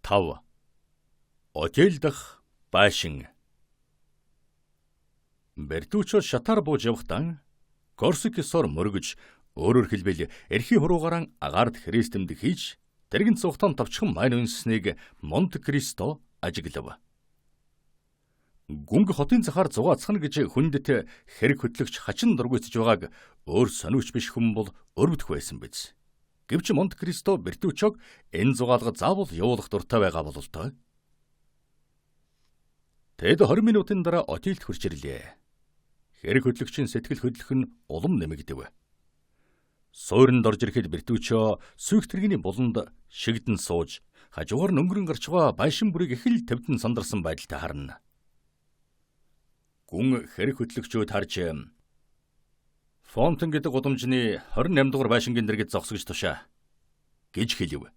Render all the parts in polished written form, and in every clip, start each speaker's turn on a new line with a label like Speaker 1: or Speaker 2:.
Speaker 1: 5. Отель дахь байшин. Бертучо шатаар бууж явахдаа Корсик ёсоор мөргөж, өөрөөр хэлбэл эрхий хуруугаараа агаарт христэмд хийж тэрэгэн цугтан товчхон майн үнснийг Монте Кристо ажиглав. Гүнг хотын захаар зугаацхна гэж хүндэт хэрэг хөтлөгч хачин дургүйцэж байгааг өөр сониуч биш хүн бол өрөвдөх байсан биз. Гэвч Монте Кристо Бертучог энэ зугаалга заавал явуулах дуртай байгаа бололтой. Тэд 20 минутын дараа отелд хүрч ирлээ. Хэрэг хөдлөгчийн сэтгэл хөдлөх нь улам нэмэгдэв. Суурьнд орж ирэхэд Бертучо сүйх тэрэгний буланд шигдэн сууж хажуугаар нь өнгөрөн гарч байгаа байшин бүрийг их л твдэн сандарсан байдалтай харна. Гүн хэрэг хөтлөгчөөд харж Фонтен гэдэг гудамжны 28 дугаар байшингийн дэргэд зогсгож тушаа гэж хэлв.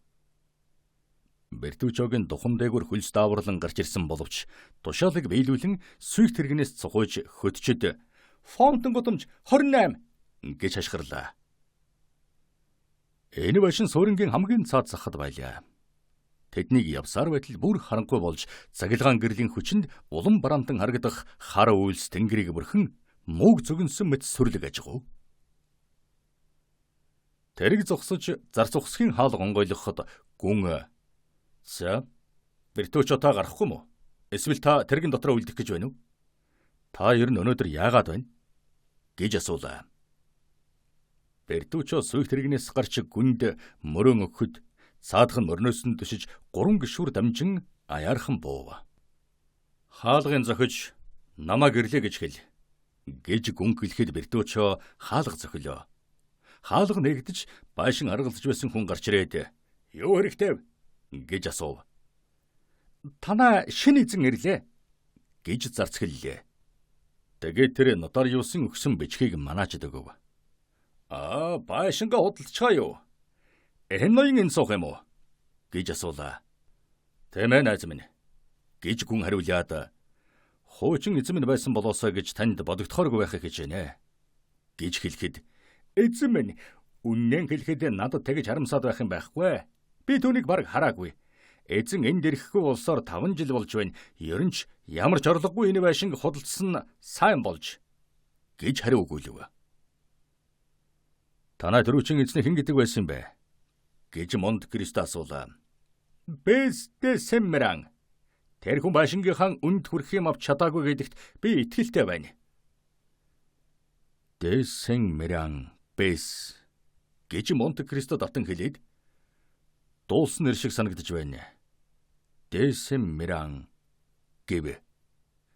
Speaker 1: Бертучогийн духан дээгүүр хөлс дааварлан гарч ирсэн боловч тушаалыг биелүүлэн сүйх тэрэгнээс цугуйж хөтчөд Фонтен гудамж 28 гэж хашгирлаа. Энэ байшин суурингийн хамгийн цаад захад байлаа. Тэднийг явсаар байтал бүр харанхуй болж цахилгаан гэрлийн хүчинд улам бараантан харагдах хар үйлс тэнгэрийг бүрхэн мууг зөгнсөн мэт сүрлэг ажигав. Тэрэг зогсож зарц ухсхийн хаал гонгойлоход гүн "За, Бертучо та гарахгүй мө? Эсвэл та тэрэгэн дотроо үлдэх гэж байна уу? Та ер нь өнөөдөр яагаад байна?" гэж асуулаа. Бертучо сүйх тэрэгнээс гарч гүнд мөрөн өгөхөд цаадах нь мөрнөөс нь төшиж 3 гишүүр дамжин аяархан буув. "Хаалгын зохиж намайг ирлээ гэж хэл" гэж гүн хэлэхэд Бертучо хаалга зохилоо. Хаалга нээгдэж байшин аргалдаж байсан хүн гарч ирээд "Юу хэрэгтэй вэ?" гэж асуув. "Танай шинэ эзэн ирлээ" гэж зарц хэллээ. Тэгээд тэр нотариусын өгсөн бичгийг манаачд өгөв. "Аа, байшингаа худалдчихаа юу? Энэ ноён энэ суух юм уу?" гэж асуулаа. "Тийм ээ, найз минь" гэж гүн хариулаад "Хуучин эзэн минь байсан болоосой гэж танд бодогдохооргүй байхыг хичээнэ" гэж хэлэхэд "Эзэн минь, үнэн хэлэхэд надад тэгж харамсаад байх юм байхгүй. Би түүнийг бараг хараагүй. Эзэн энд ирэхгүй болсоор 5 жил болж байна. Ер нь ч ямар ч орлогогүй энэ байшинг худалдсан нь сайн болж" гэж хариу өгүүлв. "Танай түрүүчийн эзний хэн гэдэг байсан бэ?" гэж Монте Кристо асуулаа. "Бэс де Сэммеран. Тэр хүн байшингийнхаа үнд хүрэх юм авч чадаагүй гэдэгт би итгэлтэй байна." "Дэсэн Мэран Бэс" гэж Монте Кристо татан хэлээд дуулсан нэр шиг санагдаж байна. Дэсэн Мэран гэв.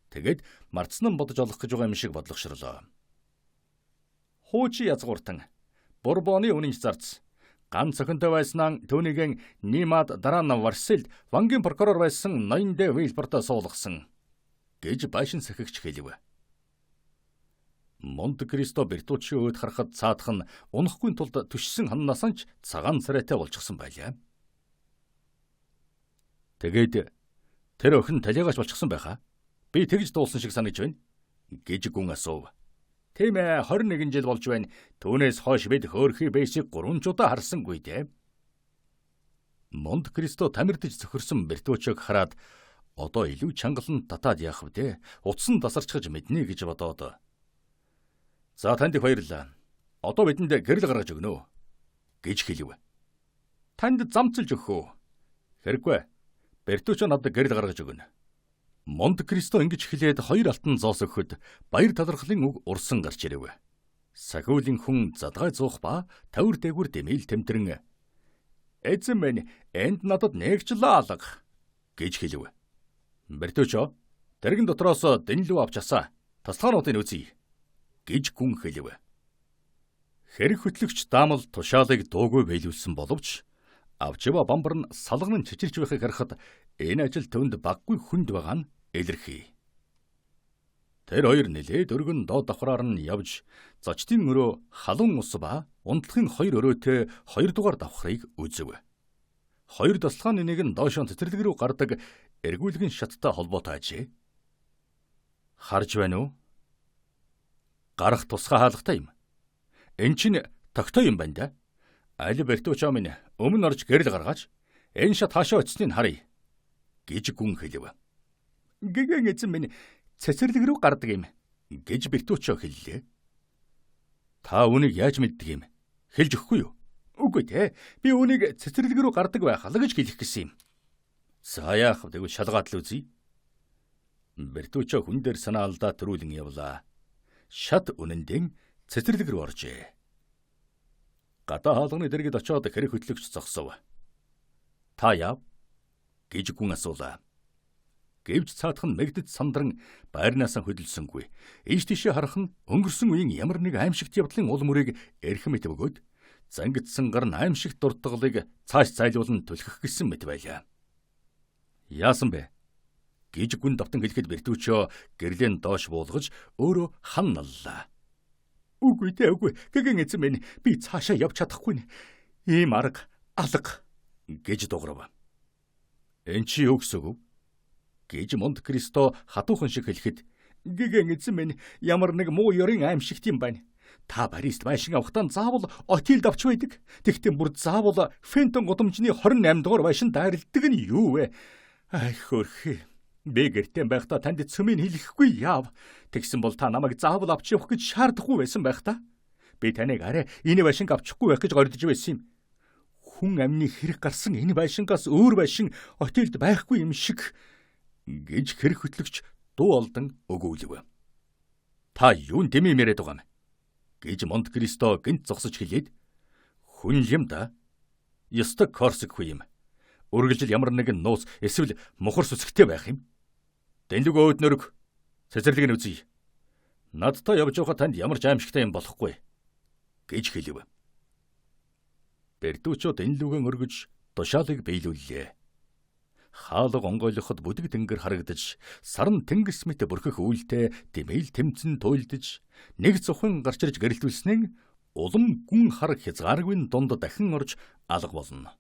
Speaker 1: Тэгээд мартсан нь бодож олох гэж байгаа юм шиг бодлогошрлоо. Хуучин язгууртан Бурбоны үнэнч зарц ганц охинтой байснаа түүнийг Нимад дараа нь Варсельд Вангийн прокурор байсан ноён де Вилбортой суулгасан гэж байшин сахигч хэлв. Монте Кристо Бертучи өөд харахад цаадах нь унахгүй тулд түшсэн ханнаас ч цагаан царайтай болчихсон байлаа. Тэгээд тэр охин талигач болчихсон байхаа. Би тэгж дуулсан шиг санаж байна гэж гүн асуув. "Тийм ээ, 21 жил болж байна. Түүнээс хойш бид хөөрхий Бэсийг 3 ч удаа харсангүй дээ." Монте Кристо тамирдаж цохирсон Бертучог хараад одоо илүү чангалан татаад яах вэ? Утсан тасарчхаж мэднэ гэж бодоод. "За, танд их баярлалаа. Одоо бидэнд гэрэл гаргаж өгнө үү?" гэж хэлв. "Танд замцалж өгөх үү?" "Хэрэггүй. Бертучо надад гэрэл гаргаж өгнө." Монте Кристо ингэж хэлээд 2 алтан зоос өгөхөд баяр талархлын үг урсан гарч ирэв. Сахиулын хүн задгай зуух ба тавир дээгүр дэмэл тэмтрэн "Эзэн минь, энд надад нэг ч л алга" гэж хэлв. "Бертучо, тэрэгэн дотроос дэнлүү авч асаа. Тасалгаануудыг үзье" гэж гүн хэлв. Хэрэг хөтлөгч даамал тушаалыг дуугүй биелүүлсэн боловч авчива бамбар нь салган нь чичирч байхыг харахад энэ ажил түүнд баггүй хүнд байгаа нь илэрхий. Тэр хоёр нэлээд өргөн доод давхраар нь явж зочдын өрөө халуун ус ба унтлахын 2 өрөөтэй 2 дугаар давхрыг үзв. 2 тасалгааны нэг нь доошоо цэцэрлэг рүү гардаг эргүүлгэн шаттай холбоотой ажээ. Харж байна уу? Гарах тусгай хаалгатай юм. Эн чинь тогтой юм байна да. Аль Бертучо минь өмнө орж гэрэл гаргаач. Энэ шат хаашаа очсныг харъя Гэж гүн хэлв. Гэгэн эзэн минь цэцэрлэг рүү гардаг юм гэж Бертуччо хэллээ. Та үүнийг яаж мэддэг юм? Хэлж өгөхгүй юу? Үгүй те. Би үүнийг цэцэрлэг рүү гардаг байх л гэж хэлэх гэсэн юм. За яах вэ? Тэгвэл шалгаад л үзье. Бертуччо хүн дээр санаа алдаа төрүүлэн явлаа. Шат үнэндээ цэцэрлэг рүү оржээ. Гадаа хаалганы дэргэд очиод хэрэг хөтлөгч зогсов. Та яав? Гэж гүн асуулаа. Гэвч цаадах нь мэгдэд сандран байрнаасаа хөдөлсөнгүй. Ийш тийшээ харах нь өнгөрсөн үеийн ямар нэг аимшигт явдлын уул мөрийг эрхэм мэт бөгөөд зангидсан гар нь аимшигт дуртгалыг цааш зайлуулан түлхэх гэсэн мэт байлаа. Яасан бэ? Гэж гүн давтан хэлэхэд Бертуччо гэрлэн доош буулгаж өөрөө хан наллаа. Үгүй дээ үгүй. Гэгэн эзэн минь би цаашаа явж чадахгүй. Ийм арга алга гэж дуурав. Эн чи юу гэсэн үг? Гэж Монте Кристо хатуухан шиг хэлэхэд гэгэн эзэн минь ямар нэг муу ёрын аимшигт юм байна. Та Парист байшин авахдаа заавал отелд авч байдаг. Тэгтээ бүр заавал Фентон гудамжны 28 дугаар байшин дайралдаг нь юу вэ? Ай хөрхи. Би гэртээ байхдаа танд цөмийг хэлэхгүй яав. Тэгсэн бол та намайг заавал авч явах гэж шаардахгүй байсан байх та. Би таныг арай энэ байшинг авчихгүй байх гэж гордож байсан юм. Хүн амны хэрэг гарсан энэ байшингаас өөр байшин отелд байхгүй юм шиг гэж хэрэг хөтлөгч дуу олдон өгөөлв. Та юун дэмий яриад байгаа юм? Гэж Монте Кристо гинт зогсож хэлээд хүн юм да. Ёстой Корсик хүү юм. Үргэлжил ямар нэгэн нууц эсвэл мухар сүсгтэй байх юм. Дэнлэг өөднөрөг цэцэрлэг нь үзье. Надтай явж байхад танд ямар ч аимшигтай юм болохгүй гэж хэлв. Бертуччо дэнлүгэн өргөж тушаалыг биелүүллээ. Хаалга онгойлгоход бүдэг тэнгэр харагдаж, саран тэнгис мэт бүрхэх үйлтэй дэмэйл тэмцэн туйлдж, нэг цухан гарч ирж гэрэлтүүлснэн улам гүн хар хязгааргүй дунд дахин орж алга болно.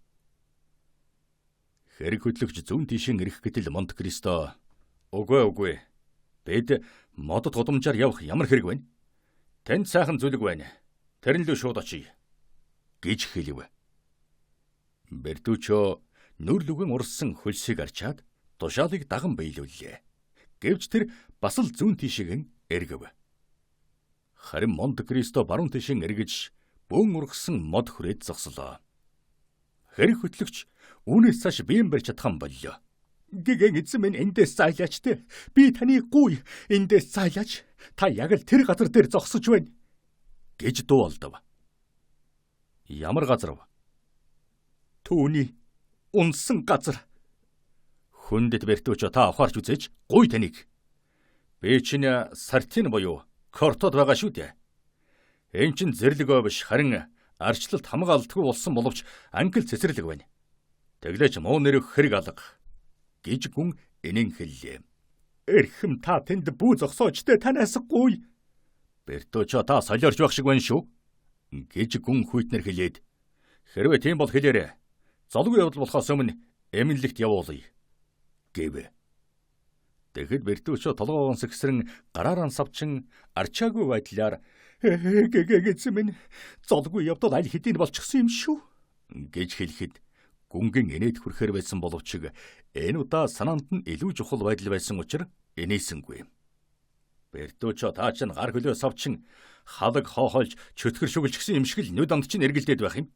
Speaker 1: Хэрэг хөтлөгч зүүн тийшин ирэх гэтэл Монте Кристо үгүй. Бид модод гудамжаар явах ямар хэрэг вэ? Танд сайхан зүлэг байна. Тэрэн лүү шууд очие гэж хэлв. Бертуччо нүр лүгэн урссан хөлсийг арчаад тушаалыг даган биелүүллээ. Гэвч тэр бас л зүүн тийшээгээ эргэв. Харин Монте Кристо баруун тийшээ эргэж бөөн ургасан мод хүрээд зогслоо. Хэрэг хөтлөгч үүнээс цааш биеэн барьж чадхан боллоо. Гэгэн эзэн минь эндээс зайлаач те. Би таны гуй эндээс зайлаач. Та яг л тэр газар дээр зогсож байна гэж дуу олдов. Ямар газар вэ? Түүний унсан газар. Хүндэт Бертуччо та ухаарч үзээч гуй таныг. Би чинь Сартин буюу Кортод байгаа шүү дээ. Эн чинь зэрлэг биш харин арчлалт хамгаалтгүй болсон боловч англи цэцэрлэг байна. Тэглээч муу нэрэх хэрэг алга гэж гүн энэн хэллээ. Эрхэм та тэнд бүү зогсооч тэ танаас гуй. Бертуччо та солиорч байх шиг байна шүү гэж гүн хүйтнэр хэлээд хэрвээ тийм бол хэлээрэй. Золгүй явдал болохоос өмнө эмнэлэгт явуулъя гэв. Тэгэхэд Бертуччо толгоогоон сэгсрэн гараараа савчин арчаагүй байдлаар гэгэ минь золгүй явдал аль хэдийн болчихсон юм шүү гэж хэлэхэд гүнгэн инээд хүрэхээр байсан боловч энэ удаа санаанд нь илүү чухал байдал байсан учраас инээсэнгүй. Бертуччо та чинь гар хөлөө савчин халаг хоохолж чөтгөр шүглжсэн юм шиг л нүд амт чинь эргэлдээд байх юм.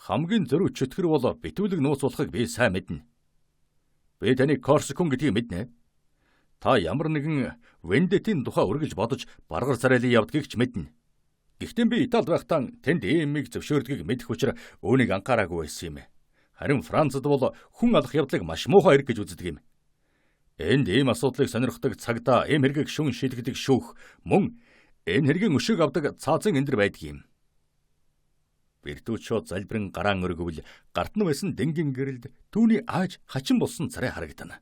Speaker 1: Хамгийн зөрүү чөтгөр бол битүүлэг нууц болохыг би сайн мэднэ. Би таныг Корсикун гэдгийг мэднэ. Та ямар нэгэн Вендетийн тухай үргэлж бодож баргар царайлан явдгийг ч мэднэ. Гэхдээ би Италид байхдаа тэнд иймийг зөвшөөрдгийг мэдэх учир үүнийг анхаараагүй байсан юм. Харин Францад бол хүн алах явдлыг маш муухай хэрэг гэж үздэг юм. Энд ийм асуудлыг сонирхдаг цагдаа, ийм хэргийг шүн шилгдэг шүүх, мөн энэ хэргийн өшөөг авдаг цаазын эндэр байдаг юм. Бертуччо залбирэн гараан өргөвл гарт нь байсан дэнгийн гэрэлд түүний ааж хачин болсон царай харагдана.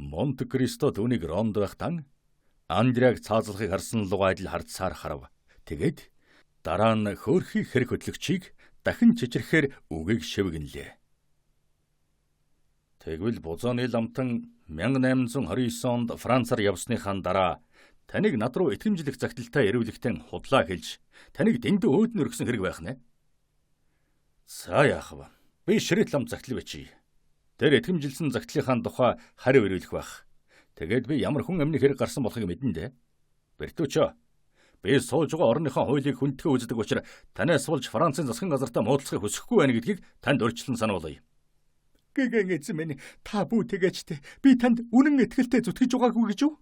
Speaker 1: Монте Кристо түүнийг Ромд байхдаа Андреаг цаазлахыг харсан лугайд л хардсаар харав. Тэгээд дараа нь хөөрхий хэрэг хөтлөгчийг дахин чичрэхээр үгийг шивгэнлээ. Тэгвэл Бузооны ламтан 1829 онд Францаар явсныхаа дараа таныг над руу итгэмжлэх загталтай эрүүлэгтэн худлаа хэлж таныг дэндүү өөднө өргөсөн хэрэг байх нэ. За яах вэ? Би ширэт лам загтал бичье. Тэр итгэмжилсэн загтлынхаа тухай хариу ирүүлэх байх. Тэгээд би ямар хүн амны хэрэг гарсан болохыг мэднэ дээ. Бертучо, би сууж байгаа орныхоо хуулийг хүндтгэн үздэг учраас танаас болж Францын засгийн газартаа муудалцахыг хүсэхгүй байна гэдгийг танд урьдчилан сануулъя. Гэгэн эзэн минь, та бүү тэгээчтэй. Би танд үнэн итгэлтэй зүтгэж байгаагүй гэж юу?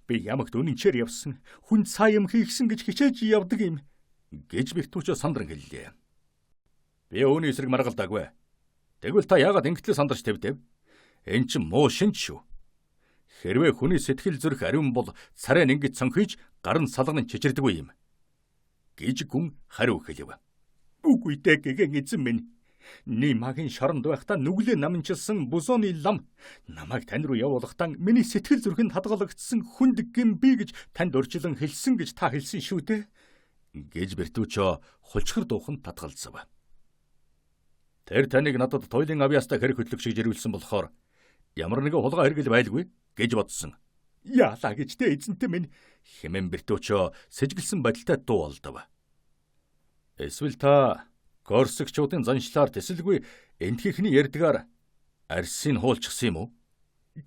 Speaker 1: Би ямагт үнэнчээр явсан, хүнд сайн юм хийхсэн гэж хичээж явдаг юм гэж Бертучо сандран хэллээ. Би үүний эсрэг маргалдаагүй. Тэгвэл та яагаад ингэтлээ сандарч твдэв? Эн чинь муу шинж шүү. Хэрвээ хүний сэтгэл зүрх ариун бол царай нь ингэж цонхийж гар нь салган чичирдэггүй юм гэж гүн хариу хэлв. Үгүй дээ гэгэн эзэн минь. Нимагийн шоронд байхдаа нүглээ наманчилсан бузоны лам намайг тань руу явуулахдаа миний сэтгэл зүрхэнд хадгалагдсан хүнд гэм би гэж танд урьдчилан хэлсэн гэж та хэлсэн шүү дээ гэж Бертучо хулчгар дуухан татгалзав. Тэр таныг надад туйлын авьяастай хэрэг хөдлөх шиг жирүүлсэн болохоор ямар нэгэн хулгай хэрэгэл байлгүй гэж бодсон. Яалаа гэж тэ эзэнтэй минь хэмээн Бертучо сэжиглэсэн байдалтай дуу олдов. Эсвэл та Корсикчуудын заншлаар тэсэлгүй энтхийнхний ярьдгаар арсын хуулчихсан юм уу?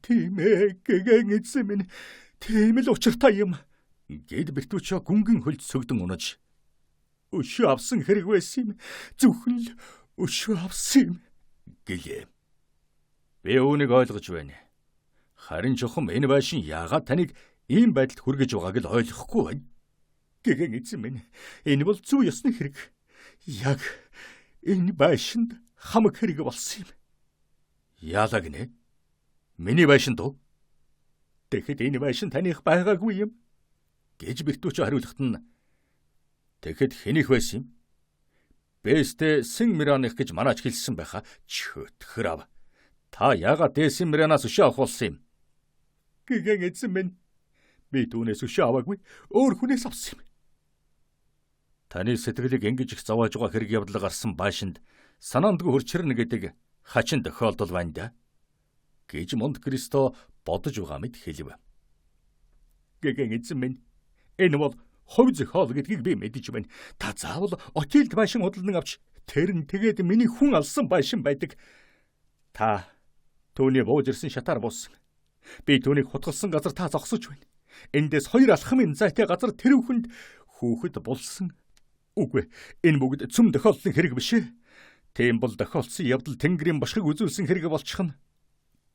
Speaker 1: Тийм ээ, гэгэн эзэн минь. Тийм л учиртай юм гэд Бертучо гүнгэн хөлд сөгдөн унаж өшөө авсан хэрэг байсан юм. Зөвхөн л өшөө авсан юм гэлээ. Би үүнийг ойлгож байна. Харин чухам энэ байшин яагаад таныг ийм байдалд хүргэж байгааг л ойлгохгүй байна. Гэгэн эзэн минь, энэ бол зүй ёсны хэрэг. Яг энэ байшинд хамаг хэрэг болсон юм. Яалаа гинэ? Миний байшинд уу? Тэгэхэд энэ байшин таных байгаагүй юм гэж Бертучо хариулахад нь тэгэхэд хэнийх байсан юм? Бэстэ Син Мираных гэж манаач хэлсэн байхаа. Чөтгөр ав. Та яагаад Дэсин Миранаас өшөө авах болсон юм? Гэгэн эзэн минь, би түүнээс өшөө аваагүй, өөр хүнээс авсан юм. Таны сэтгэлийг ингэж их зовоож байгаа хэрэг явдал гарсан байшинд санаандгүй хөрчрнэ гэдэг хачин тохиолдол байна да гэж Монт Кристо бодож байгаа мэт хэлв. Гэгэн эзэн минь, энэ бол хувь зохиол гэдгийг би мэдэж байна. Та заавал Отилд байшин худалдан авч тэр нь тэгээд миний хүн алсан байшин байдаг. Та түүний бууж ирсэн шатаар буусан. Би түүнийг хутгалсан газар та зогсож байна. Эндээс 2 алхмын зайтай газар тэр хүнд хүүхэд булсан. Үгүй, энэ бүгд цөм тохиолдлын хэрэг биш ээ. Тийм бол тохиолдсон явдал Тэнгэрийн башхыг үзүүлсэн хэрэг болчихно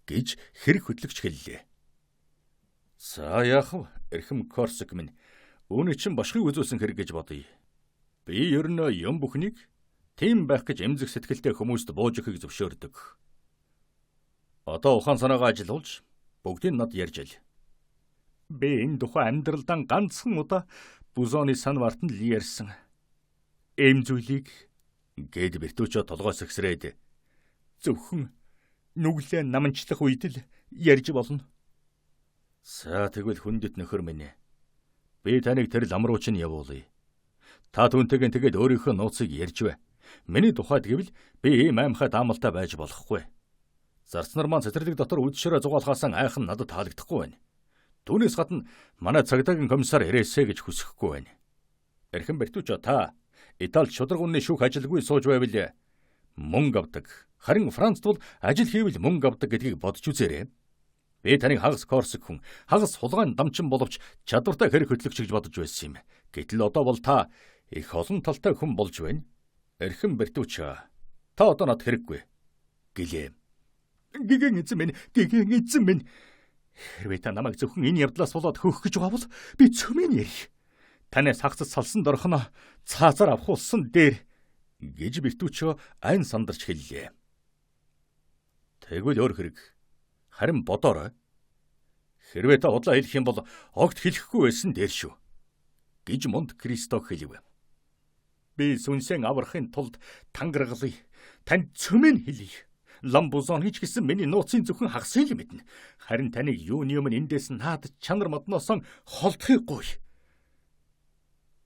Speaker 1: гэж хэрэг хөдлөгч хэллээ. За яах вэ? Эрхэм Корсик минь, үүний чинь башхыг үзүүлсэн хэрэг гэж бодъё. Би ер нь юм бүхнийг тийм байх гэж эмзэг сэтгэлтэй хүмүүст бууж өгөхийг зөвшөөрдөг. Одоо ухаан санаагаа ажилуулж бүгдийг над ярьж ил. Би энэ тухай амьдралдаа ганцхан удаа Бузоны сан вартанд л ярьсан. Эм зүйлийг гэд Бертучо толгой сэгсрээд зөвхөн нүглээ наманчлах үед л ярьж болно. За тэгвэл хүндэт нөхөр минь, би таныг тэр лам руу чинь явуулъя. Та түүнтэйгээ тэгээд өөрийнхөө нууцыг ярьж бай. Миний тухайд гэвэл би ийм аймхай даамалтай байж болохгүй. Зарц нар маань цэцэрлэг дотор үдшээрээ зугаалахаас айх нь надад таалагдахгүй байна. Түүнээс гадна манай цагдаагийн комиссар ирээсэ гэж хүсэхгүй байна. Эрхэм Бертучо, та Италид шударга үнний шүүх ажилгүй сууж байвал мөнгө авдаг. Харин Францд бол ажил хийвэл мөнгө авдаг гэдгийг бодож үзээрэй. Би таныг хагас Корсик хүн, хагас хулгайн дамчин боловч чадвартай хэрэг хөдлөгч гэж бодож байсан юм. Гэтэл одоо бол та их олон талтай хүн болж байна. Эрхэм Бертучо, та одоо над хэрэггүй гэлээ. Гэгэн эзэн минь, гэгэн эзэн минь. Хэрвээ та намайг зөвхөн энэ явдлаас болоод хөөх гэж байгаа бол би цөмийн ярих. Танаас хагцад салсан дорхоно цаазаар авах улсан дээр гэж Бертучо айн сандарч хэллээ. Тэгвэл өөр хэрэг. Харин бодоорой. Хэрвээ та худлаа хэлэх юм бол огт хэлэхгүй байсан дээр шүү гэж Монт Кристо хэлв. Би сүнсэн аврахын тулд тангаргалъя. Танд цөмийн хэлье. Ламбузон гэж гисэн миний нууцын зөвхөн хагасыг л мэднэ. Харин таныг юуны өмнө эндээс наад чанар модноос холдохыг гуй.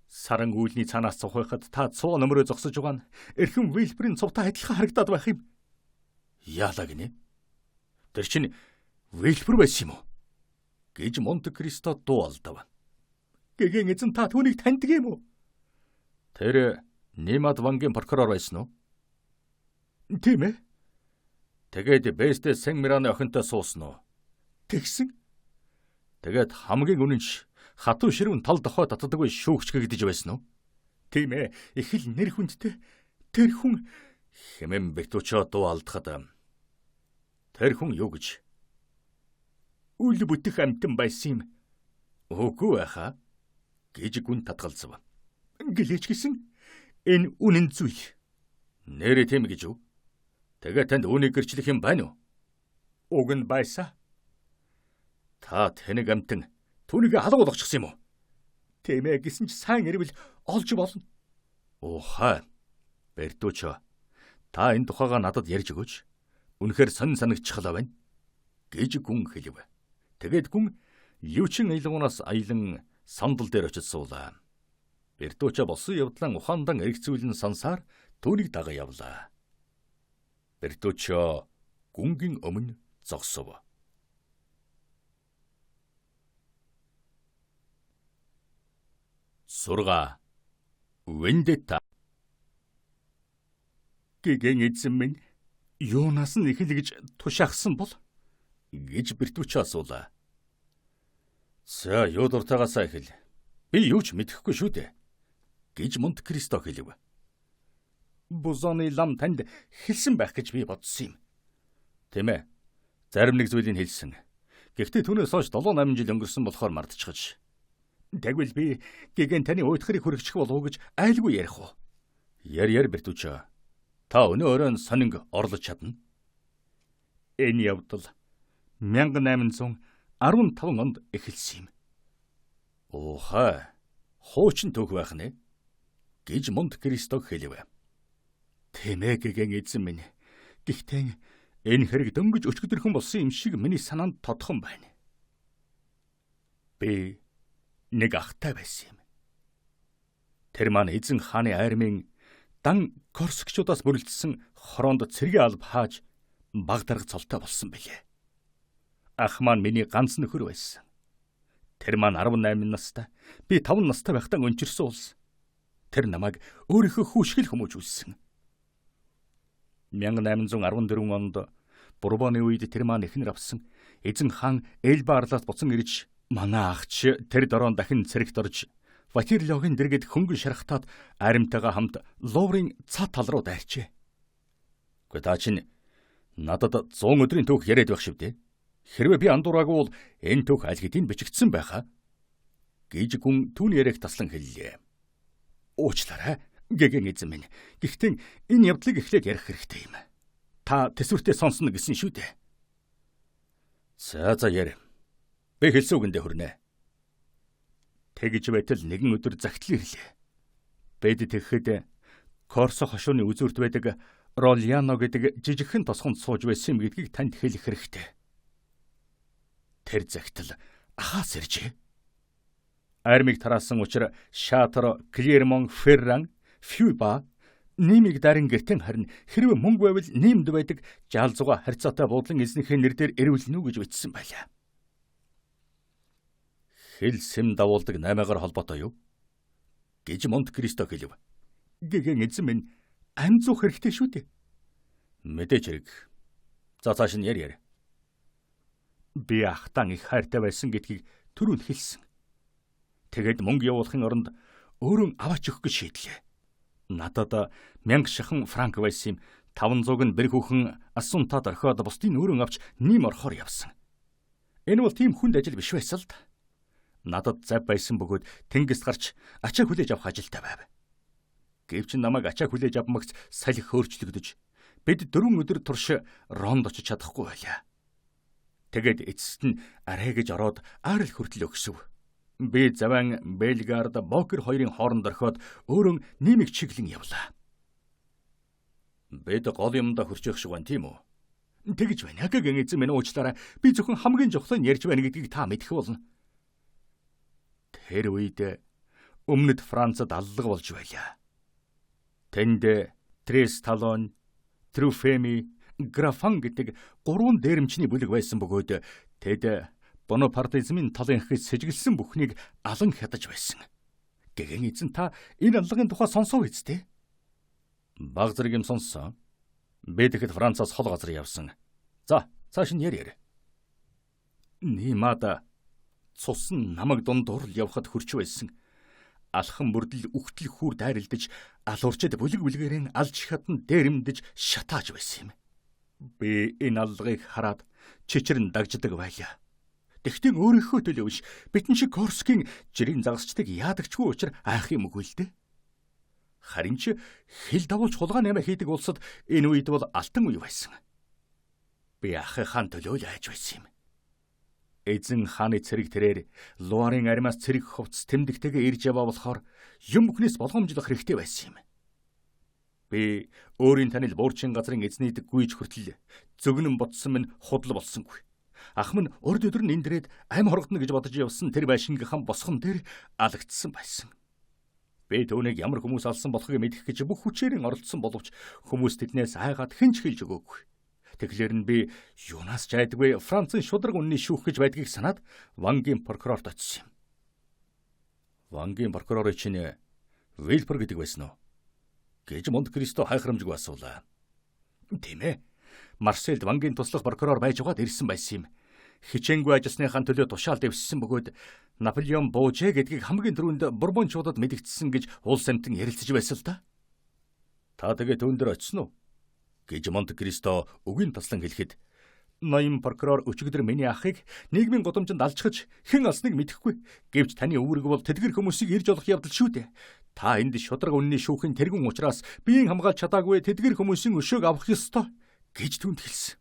Speaker 1: Саран үүлний цаанаас цухайхад та цуу нөмрөө зогсож байгаа нь эрхэм Вилберийн цувтай адилхан харагдаад байх юм. Яалаа гинэ? Тэр чинь Вилбер байсан юм уу? Гэж Монте Кристо дуу алдав. Гэгэн эзэн, та түүнийг таньдаг юм уу? Тэр Нимад вангийн прокурор байсан уу? Тийм ээ. Тэгээд Бэстэ Сэн Мираны охинтой суусан уу? Тэгсэн. Тэгээд хамгийн үнэнч хатуу ширүүн тал дохой татдаггүй шүүгч гэгдэж байсан уу? Тийм ээ, их л нэр хүндтэй тэр хүн хэмээн Бертуччо дуу алдахад тэр хүн юу гэж? Үл бүтэх амтан байсан юм. Үгүй байхаа гэж гүн татгалзав. Гэлээч гисэн энэ үнэн зүйл. Нэрээ тийм гэж үү? Тэгээ танд үүнийг гэрчлэх юм байна уу? Уг нь байсаа. Та тэнэг амтан түүнийг алга болгочихсон юм уу? Тийм ээ гэсэн ч сайн ирвэл олж болно. Уухай. Бертуччо. Та энэ тухайгаа надад ярьж өгөөч. Үнэхээр сонин санагдчихлаа байна гэж гүн хэлв. Тэгээд гүн Юучин аялгуунаас аялан сандал дээр очиж суулаа. Бертуччо болсон явдлаа ухаандан эргэцүүлэн сансаар түүнийг дага явлаа. Бертуччо гүнгийн өмнө зогсов. Сурга Вендетта. Гэгэн эзэн минь юунаас нь эхэл гэж тушаахсан бол гэж Бертуччо асуулаа. За юу дуртайгаасаа эхэл. Би юу ч мэдэхгүй шүү дээ гэж Монте Кристо хэлв. Бузоны лам танд хэлсэн байх гэж би бодсон юм. Тийм ээ. Зарим нэг зүйлийг хэлсэн. Гэхдээ түүнээс хойш 7-8 жил өнгөрсөн болохоор мартчихж. Тэгвэл би гэгэн таны уйтгарыг хүргэчих болов уу гэж айлгүй ярих уу? Яр Бертуччо. Та өнөө оройн сонинг орлож чадна. Энэ явдал 1815 онд эхэлсэн юм. Уухай. Хуучин түүх байх нэ гэж Монте Кристо хэлв. Тийм ээ гэгэн эзэн минь. Гэхдээ энэ хэрэг дөнгөж өчигдөрхөн болсон юм шиг миний санаанд тодхон байна. Би нэг ахтай байсан юм. Тэр маань эзэн хааны армийн дан Корскчуудаас бүрэлдсэн хороонд цэргийн алба хааж баг дарга цолтой болсон билээ. Ах маань миний ганц нөхөр байсан. Тэр маань 18 настай, би 5 настай байхдаа өнчирсөн улс. Тэр намайг өөрийнхөө хүү шиг л хүмүүжүүлсэн. 1814 онд Бурбоны үед тэр маань эхнэр авсан. Эзэн хаан Элба арлаас буцан ирж манай ахч тэр дороон дахин цэрэгт орж Ватерлогийн дэргэд хөнгөн шархтаад аримтайгаа хамт Луврын цаа тал руу дайрчээ. Гэхдээ та чинь надад 100 өдрийн түүх яриад байх шив дээ. Хэрвээ би андуураагүй бол энэ түүх аль хэдийн бичигдсэн байхаа гэж гүн түүний яриаг таслан хэллээ. Уучлаарай гэгэн эзэн минь. Гэхдээ энэ явдлыг эхлээд ярих хэрэгтэй юм. Та төсвөртөө сонсно гэсэн шүү дээ. За яри. Би хэлсэн үгэндээ хүрнэ. Тэгж байтал нэгэн өдөр загтал ирлээ. Бид тэгэхэд Корсо хошууны үзүүрт байдаг Ролиано гэдэг жижигхэн тосгонд сууж байсан юм гэдгийг танд хэлэх хэрэгтэй. Тэр загтал ахаас иржээ. Армийг тараасан учир Шатор, Клермон, Ферран, Фюба Нимиг дарин гэртэн харин хэрвээ мөнгө байвал Нимд байдаг жаалзуга харьцаатай буудлын эзнийхээ нэр дээр ирүүлнэ үү гэж бичсэн байлаа. Хэл сэм давуулдаг 8-аар холбоотой юу гэж Монте Кристо хэлв. Гэгэн эзэн минь амь зуух хэрэгтэй шүү дээ. Мэдээч хэрэг. За цааш нь яри. Би ахтан их хайртай байсан гэдгийг түрүүнд хэлсэн. Тэгээд мөнгө явуулахын оронд өөрөө аваач өгөх гэж шийдлээ. Надад 1000 шахан франк байсан юм. 500 нь бэр хүүхэн Ассунтад орхиод бусдыг өөрөө авч Ним орохоор явсан. Энэ бол тийм хүнд ажил биш байсан л да. Надад зав байсан бөгөөд тэнгист гарч ачаа хүлээж авах ажилтай байв. Гэвч намайг ачаа хүлээж авмагц салхи хөөрчлөгдөж бид 4 өдөр турш Ронд очиж чадахгүй байлаа. Тэгээд эцэст нь арай гэж ороод Арл хүртэл өгсөв. Би заван Белгард Бокер хоёрын хооронд орхиод өөрөө Нимиг чиглэн явлаа. Бид гол юмдаа хүрчих шиг байна тийм үү? Тэгж байна. Гэгэн эзэн минь уучлаарай. Би зөвхөн хамгийн чухлыг ярьж байна гэдгийг та мэдэх болно. Тэр үед өмнөд Францад аллага болж байлаа. Тэнд Трес Талон, Трюфеми, Графан гэдэг 3 дээрэмчний бүлэг байсан бөгөөд тэд Бонапартизмын талын гэж сэжиглэсэн бүхнийг алан хядаж байсан. Гэгэн эзэн та энэ аллагын тухай сонсов үсттэй? Баг зэрэг юм сонссон. Би тэгэхэд Францаас хол газар явсан. За, цааш нь яри яри. Нимада цус нь намаг дундуур л явхад хөрч байсан. Алхан бүрдэл үхтэл хүүр дайралдаж алуурчид бүлэг бүлгээрэн алж хатан дээрэмдэж шатааж байсан юм. Би энэ аллагыг хараад чичрэн дагждаг байлаа. Тэгтээ өөрийнхөө төлөө биш, бидэн шиг Корскийн жирийн загасчдыг яадагчгүй учир айх юм үгүй л дээ. Харин ч хил давуулж хулгай нэмэ хийдэг улсад энэ үед бол алтан үе байсан. Би ахынхаа төлөө л айж байсан юм. Эзэн хааны цэрэг тэрээр Луарын аримаас цэрэг хувцас тэмдэгтэйгээ ирж яваа болохоор юм бүхнээс болгоомжлох хэрэгтэй байсан юм. Би өөрийн танил буурчин газрын эзнийд гүйж хүртэл зөгнөн бодсон минь худал болсонгүй. Ах минь урд өдөр нь энд ирээд амь хоргодно гэж бодож явсан тэр байшингийнхан босгон дээр алагдсан байсан. Би түүнийг ямар хүмүүс алсан болохыг мэдэх гэж бүх хүчээрэн оролдсон боловч хүмүүс тэднээс айгаад хэн ч хэлж өгөөгүй. Тэгэхээр нь би юунаас ч айдгүй Францын шударга үнний шүүх гэж байдгийг санаад Вангийн прокурорт очсон юм. Вангийн прокурорын чинь Вилпер гэдэг байсан уу? Гэж Монте Кристо хайхрамжгүй асуулаа. Тийм ээ. Марсельд Вангийн туслах прокурор байж байгаад ирсэн байсан юм. Хичээнгүй ажилласныхаа төлөө тушаал дэвссэн бөгөөд Наполеон буужээ гэдгийг хамгийн түрүүнд Бурбончуудад мэдэгдсэн гэж улс амьтан ярилцаж байсан л да. Та тэгээ түүн дээр очсон уу? Гэж Монте Кристо үгийн таслан хэлэхэд ноён прокурор өчигдөр миний ахыг нийгмийн гудамжинд алчхаж хэн алсныг мэдэхгүй. Гэвч таны үүрэг бол тэдгэр хүмүүсийг ирж олох явдал шүү дээ. Та энд шударга үнний шүүхийн тэргүүн учраас биеийн хамгаалж чадаагүй тэдгэр хүмүүсийн өшөөг авах ёстой гэж түүнд хэлсэн.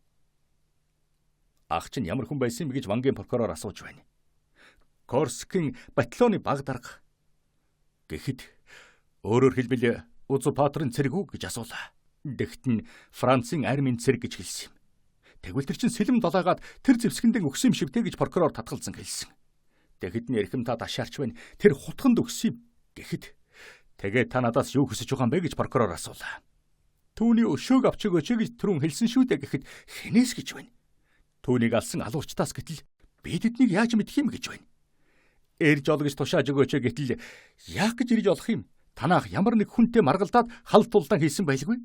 Speaker 1: Ах чинь ямар хүн байсан юм гэж Вангийн прокурор асууж байна. Корскийн батальоны баг дарга. Гэхэд өөрөөр хэлбэл узурпаторын цэрэг үү гэж асуулаа. Тэгтэн Францын армийн цэрэг гэж хэлсэн юм. Тэгвэл тэр чинь сэлэм долоогаад тэр зэвсгэндэн өгсөн юм шивтэй гэж прокурор татгалзан хэлсэн. Тэгэхэд нь эрхэм та ташаарч байна. Тэр хутганд өгсөн юм. Гэхэд тэгээд та надаас юу хүсэж байгаа юм бэ гэж прокурор асуулаа. Түүний өшөөг авч өгөөч гэж түрүүн хэлсэн шүү дээ гэхэд хэнээс гэж байна. Түүнийг алсан алуурчдаас гэтэл би тэднийг яаж мэдэх юм гэж байна. Ирж ол гэж тушааж өгөөч гэтэл яах гэж ирж олох юм? Танаах ямар нэг хүнтэй маргалдаад хал тулдаан хийсэн байлгүй.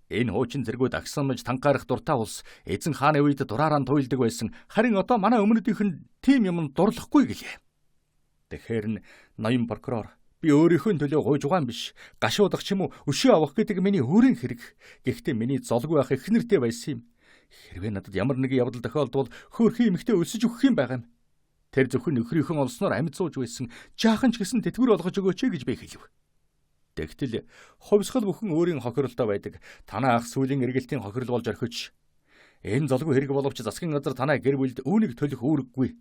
Speaker 1: Энэ хуучин зэргүүд агсамж тангарах дуртай улс эзэн хааны үед дураараа туйлдаг байсан. Харин одоо манай өмнөдийнх нь тийм юм дурлахгүй гэлээ. Тэгэхээр нь ноён прокурор би өөрийнхөө төлөө гуйж байгаа юм биш. Гашуудах ч юм уу өшөө авах гэдэг миний өөрийн хэрэг. Гэхдээ миний золгүй байх эхнэртэй байсан юм. Хэрвээ надад ямар нэгэн явдал тохиолдвол хөөрхий эмэгтэй өлсөж өгөх юм байгаа юм. Тэр зөвхөн нөхрийнхөө олсноор амьд сууж байсан. Жаахан ч гэсэн тэтгэвэр олгож өгөөч гэж би хэлв. Тэгтэл хувьсгал бүхэн өөрийн хохиролтой байдаг. Танай ах сүүлийн эргэлтийн хохирол болж орхиж. Энэ золгүй хэрэг боловч засгийн газар танай гэр бүлд үүнийг төлөх үүрэггүй.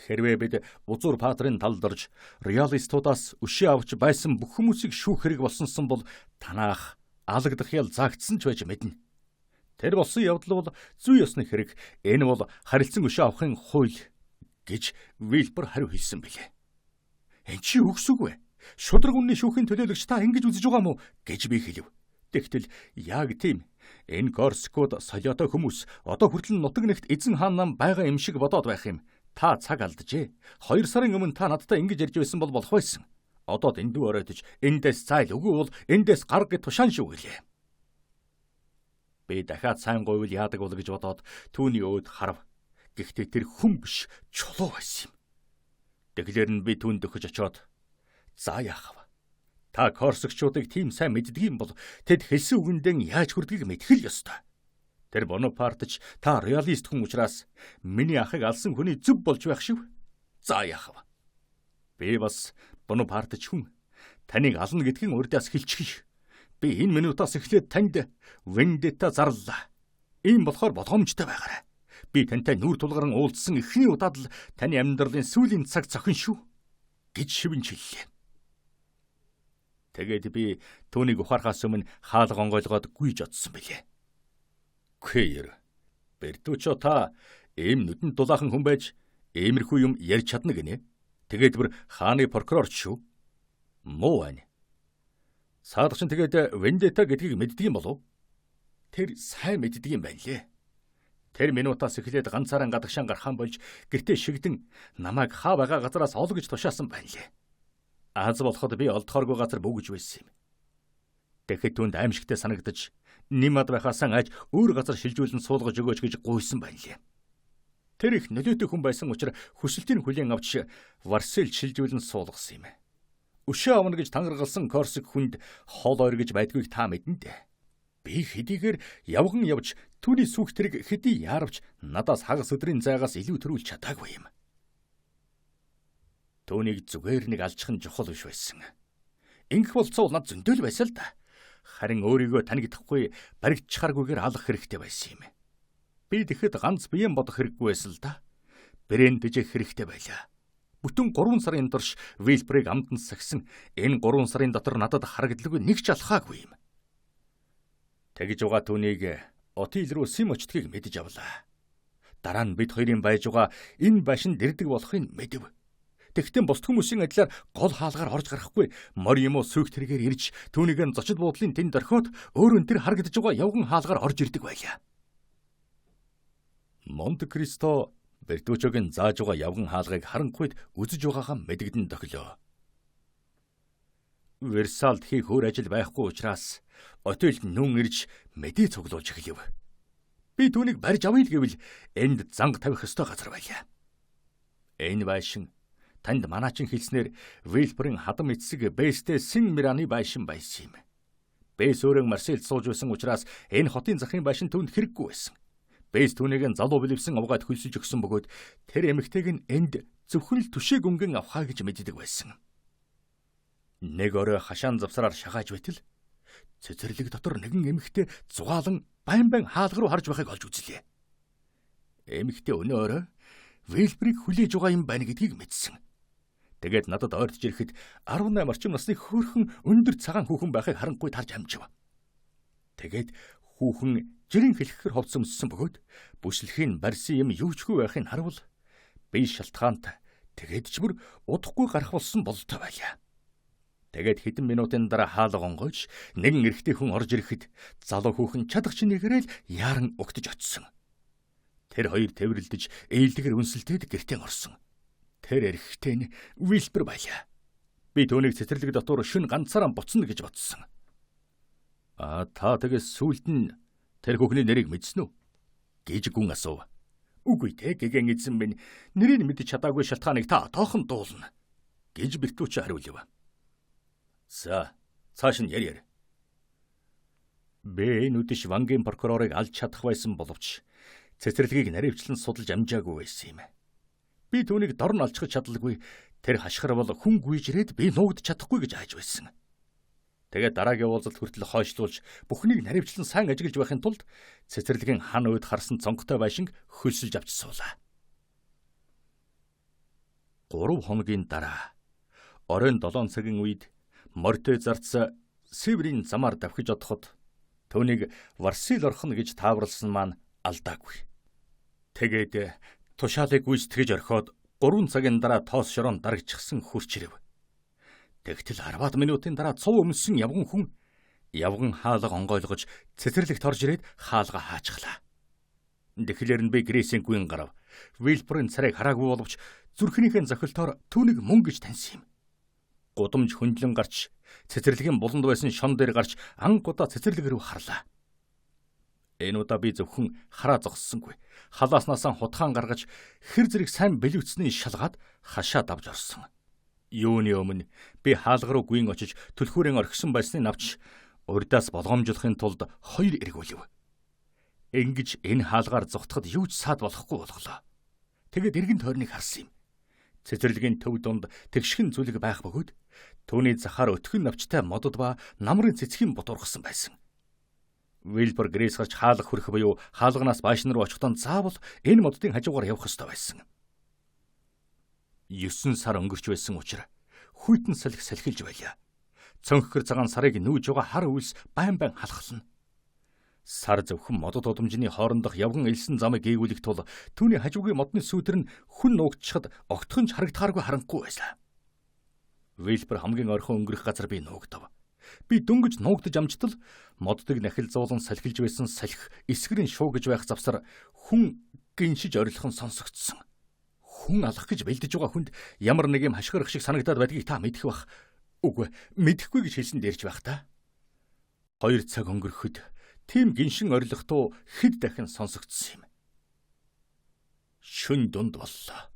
Speaker 1: Хэрвээ бид узурпаторын талд орж реалистуудаас өшөө авч байсан бүх хүмүүсийг шүүх хэрэг болсонсон бол танай ах алагдах ял заагдсан ч байж мэднэ. Тэр болсон явдал бол зүй ёсны хэрэг. Энэ бол харилцан өшөө авахын хууль гэж Вилпер хариу хэлсэн билээ. Эн чи юу гэсэн үг вэ? Шударга үнний шүүхийн төлөөлөгч та ингэж үзэж байгаа мó гэж би хэлв. Тэгтэл яг тийм. Энэ Корскууд солиотой хүмүүс одоо хүртэл нутаг нэгт эзэн хаан нам байгаа юм шиг бодоод байх юм. Та цаг алджээ. 2 сарын өмнө та надтай ингэж ярьж байсан бол болох байсан. Одоо дэндүү оройтож эндээс зайл үгүй бол эндээс гарга гэж тушаан шүү гэлээ. Би дахиад сайн гуйвал яадаг бол гэж бодоод түүний өөд харав. Гэхдээ тэр хүн биш чулуу байсан юм. Тэгэхээр нь би түүнд дөхөж очиод за яах вэ? Та Корсикчуудыг тийм сайн мэддэг юм бол тэд хэлсэн үгэндээ яаж хүрдгийг мэдэх л ёстой. Тэр Бонапарт ч та реалист хүн учраас миний ахыг алсан хүний зөв болж байх шив. За яах вэ? Би бас Бонапарт ч хүн. Таныг ална гэдгийг урдаас хэлчихье. Би энэ минутаас эхлээд танд вендетта зарлаа. Ийм болохоор болгоомжтой байгаарай. Би тантай нүүр тулгаран уулзсан эхний удаад л таны амьдралын сүүлийн цаг зохин шүү гэж шивэн хэллээ. Тэгээд би түүнийг ухаархаас өмнө хаалга онгойлгоод гүйж одсон билээ. Квейр. Бертучо та ийм нүдэнд дулаахан хүн байж иймэрхүү юм ярьж чадна гинэ. Тэгээд бүр хааны прокурор ч шүү. Муу байна. Саадах чинь тэгээд вендетта гэдгийг мэддэг юм болов? Тэр сайн мэддэг юм байна лээ. Тэр минутаас эхлээд ганцаараа гадагшаан гарахаан болж гэртээ шигдэн намайг хаа байгаа газараас ол гэж тушаасан байна лээ. Аз болоход би олдохооргүй газар бүүгэж байсан юм. Тэгэхэд түүнд аимшигтэй санагдаж Нимад байхаасаа айж өөр газар шилжүүлэн суулгаж өгөөч гэж гуйсан байна лээ. Тэр их нөлөөтэй хүн байсан учраас хүсэлтийг хүлээн авч Варсел шилжүүлэн суулгасан юм. Өшөө авна гэж тангаргалсан Корсик хүнд хол ойр гэж байдгүйг та мэднэ дээ. Би хэдийгээр явган явж түүний сүүх тэрэг хэдий яарвч надаас хагас өдрийн зайгаас илүү төрүүлж чадаагүй юм. Түүнийг зүгээр нэг алжих нь чухал биш байсан. Ингэх болцоо над зөндөл байсан л да. Харин өөрийгөө танигдахгүй баригдчихааргүйгээр алах хэрэгтэй байсан юм. Би тэгэхэд ганц биеэн бодох хэрэггүй байсан л да. Брэнд дижих хэрэгтэй байлаа. Бүтэн 3 сарын турш Вилбрийг амтан сахисан энэ 3 сарын дотор надад харагдaltaгүй нэг ч алхаагүй юм. Тэгж байгаа түүнийг Отил руу сим очдгийг мэдэж авлаа. Дараа нь бид хоёрын байж байгаа энэ байшинд ирдэг болохыг мэдэв. Тэгтэн бусд хүмүүсийн адилаар гол хаалгаар орж гарахгүй мор юм уу сүйх тэргээр ирж түүнийг нь зочид буудлын тэнд орхиод өөрөө тэр харагдаж байгаа явган хаалгаар орж ирдэг байлаа. Монте Кристо Бертучогийн зааж байгаа явган хаалгыг харанхуйд үзэж байгаагаа мэдэгдэн тохилоо. Версалд хийх өөр ажил байхгүй учраас отелд нүн ирж мэдээ цуглуулж эхлэв. Би түүнийг барьж авъя л гэвэл энд занг тавих ёстой газар байлаа. Энэ байшин танд манаачин хэлснээр Вилбрийн хадам эцэг Бэстэй Син Мираны байшин байсан юм. Бэс өөрөө Марсельд сууж байсан учраас энэ хотын захын байшин түүнд хэрэггүй байсан. Бэс түүнийг нь залуу бэлэвсэн овгаад хөлсөж өгсөн бөгөөд тэр эмэгтэйг нь энд зөвхөн л түшээг өнгөн авхаа гэж мэддэг байсан. Нэг орой хашаан завсраар шагааж байтал цэцэрлэг дотор нэгэн эмэгтэй зугаалan байн байн хаалга руу харж байхыг олж үзлээ. Эмэгтэй өнөө орой Вилбрийг хүлээж байгаа юм байна гэдгийг мэдсэн. Тэгээд надад ойртож ирэхэд 18 орчим насны хөөрхөн өндөр цагаан хүүхэн байхыг харанхуй тарж амжив. Тэгээд хүүхэн жирийн хэлэхэр хувцас өмссөн бөгөөд бүслэхийн барьсан юм юу ч хүү байхыг харуул би шалтгаантай тэгээд ч бүр удахгүй гарах болсон бололтой байлаа. Тэгээд хэдэн минутын дараа хаалга онгойж нэгэн эрэгтэй хүн орж ирэхэд залуу хүүхэн чадах чинийгээрээ л яаран угтаж очсон. Тэр хоёр тэврэлдэж ээлдэгэр үнсэлтээд гэртээ орсон. Тэр эрэгтэй нь Вилбер байлаа. Би түүнийг цэцэрлэг дотор шүн ганцаараа буцна гэж бодсон. А та тэгээс сүүлд нь тэр хүүхний нэрийг мэдсэн үү? гэж гүн асуув. Үгүй те гэгэн эзэн минь нэрийг мэдэж чадаагүй шалтгааныг та тоохон дуулна гэж Бертучи хариулв. За, цааш нь яри яри. Би энэ үдэш Вангийн прокурорыг алж чадах байсан боловч цэцэрлэгийг наривчлан судалж амжаагүй байсан юм. Би түүнийг дор нь алчихж чадалгүй тэр хашгирвал хүн гүйж ирээд би нуугдж чадахгүй гэж айж байсан. Тэгээд дараагийн уулзалт хүртэл хойшлуулж бүхнийг наривчлан сайн ажиглаж байхын тулд цэцэрлэгийн хан уйд харсан цонхтой байшинг хөлсөлж авч суулаа. 3 хоногийн дараа оройн 7 цагийн үед морьтой зарц Севрийн замаар давхиж одоход түүнийг Варсил орхино гэж тааварласан маань алдаагүй. Тэгээд тушаалыг гүйцэтгэж орхиод 3 цагийн дараа тоос шорон дарагчихсан хурч ирэв. Тэгтэл 10 минутын дараа цув өмссөн явган хүн явган хаалга онгойлгож цэцэрлэгт орж ирээд хаалга хаачглаа. Тэгэхээр нь би Грейсийн гүйн гарав. Вилбрын царайг хараагүй боловч зүрхнийхэн зохилтоор түүнийг мөн гэж таньсан юм. Гудамж хөндлөн гарч цэцэрлэгийн буланд байсан шон дээр гарч ангуудаа цэцэрлэг рүү харлаа. Энэ удаа би зөвхөн хараа зогссонгүй. Халааснасаа хутгаан гаргаж хэр зэрэг сайн бэлэвчсний шалгаад хашаа давж орсон. Юуны өмнө би хаалга руу гүйн очиж түлхүүрэн орхисон байсныг навч урдаас болгоомжлохын тулд хоёр эргүүлв. Ингэж энэ хаалгаар зогтоход юу ч саад болохгүй болголоо. Тэгээд эргэн тойрныг харсан юм. Цэцэрлэгийн төв дунд тэгшхэн зүлэг байх бөгөөд түүний захаар өтгөн навчтай модод ба намрын цэцгийн бут ургасан байсан. Вилбер Грейс гарч хаалга хүрэх буюу хаалганаас байшин руу очихдоо заавал энэ моддын хажуугаар явах ёстой байсан. 9 сар өнгөрч байсан учраас хүйтэн салхи салхилж байлаа. Цонхгор цагаан сарыг нүүж байгаа хар үйлс байн байн халахлана. Сар зөвхөн модод удамжны хоорондох явган элсэн замыг гээвүүлэх тул түүний хажуугийн модны сүүдэр нь хүн нуугдчихад огтхон ч харагдахааргүй харанхуй байлаа. Вилбер хамгийн орхон өнгөрөх газар би нуугдав. Би дөнгөж нуугдаж амжтал моддыг нахил зуулан салхилж байсан салхи эсгэрийн шуугиж байх завсар хүн гиншиж орилхон сонсогдсон. Хүн алах гэж бэлдэж байгаа хүнд ямар нэг юм хашгирах шиг санагдаад байдгийг та мэдэх бах. Үгүй, мэдэхгүй гэж хэлсэн дээрч байх та. 2 цаг өнгөрөхөд Тийм гиншин орилготуу хэд дахин сонсогдсон юм. Шүн дунд боллоо.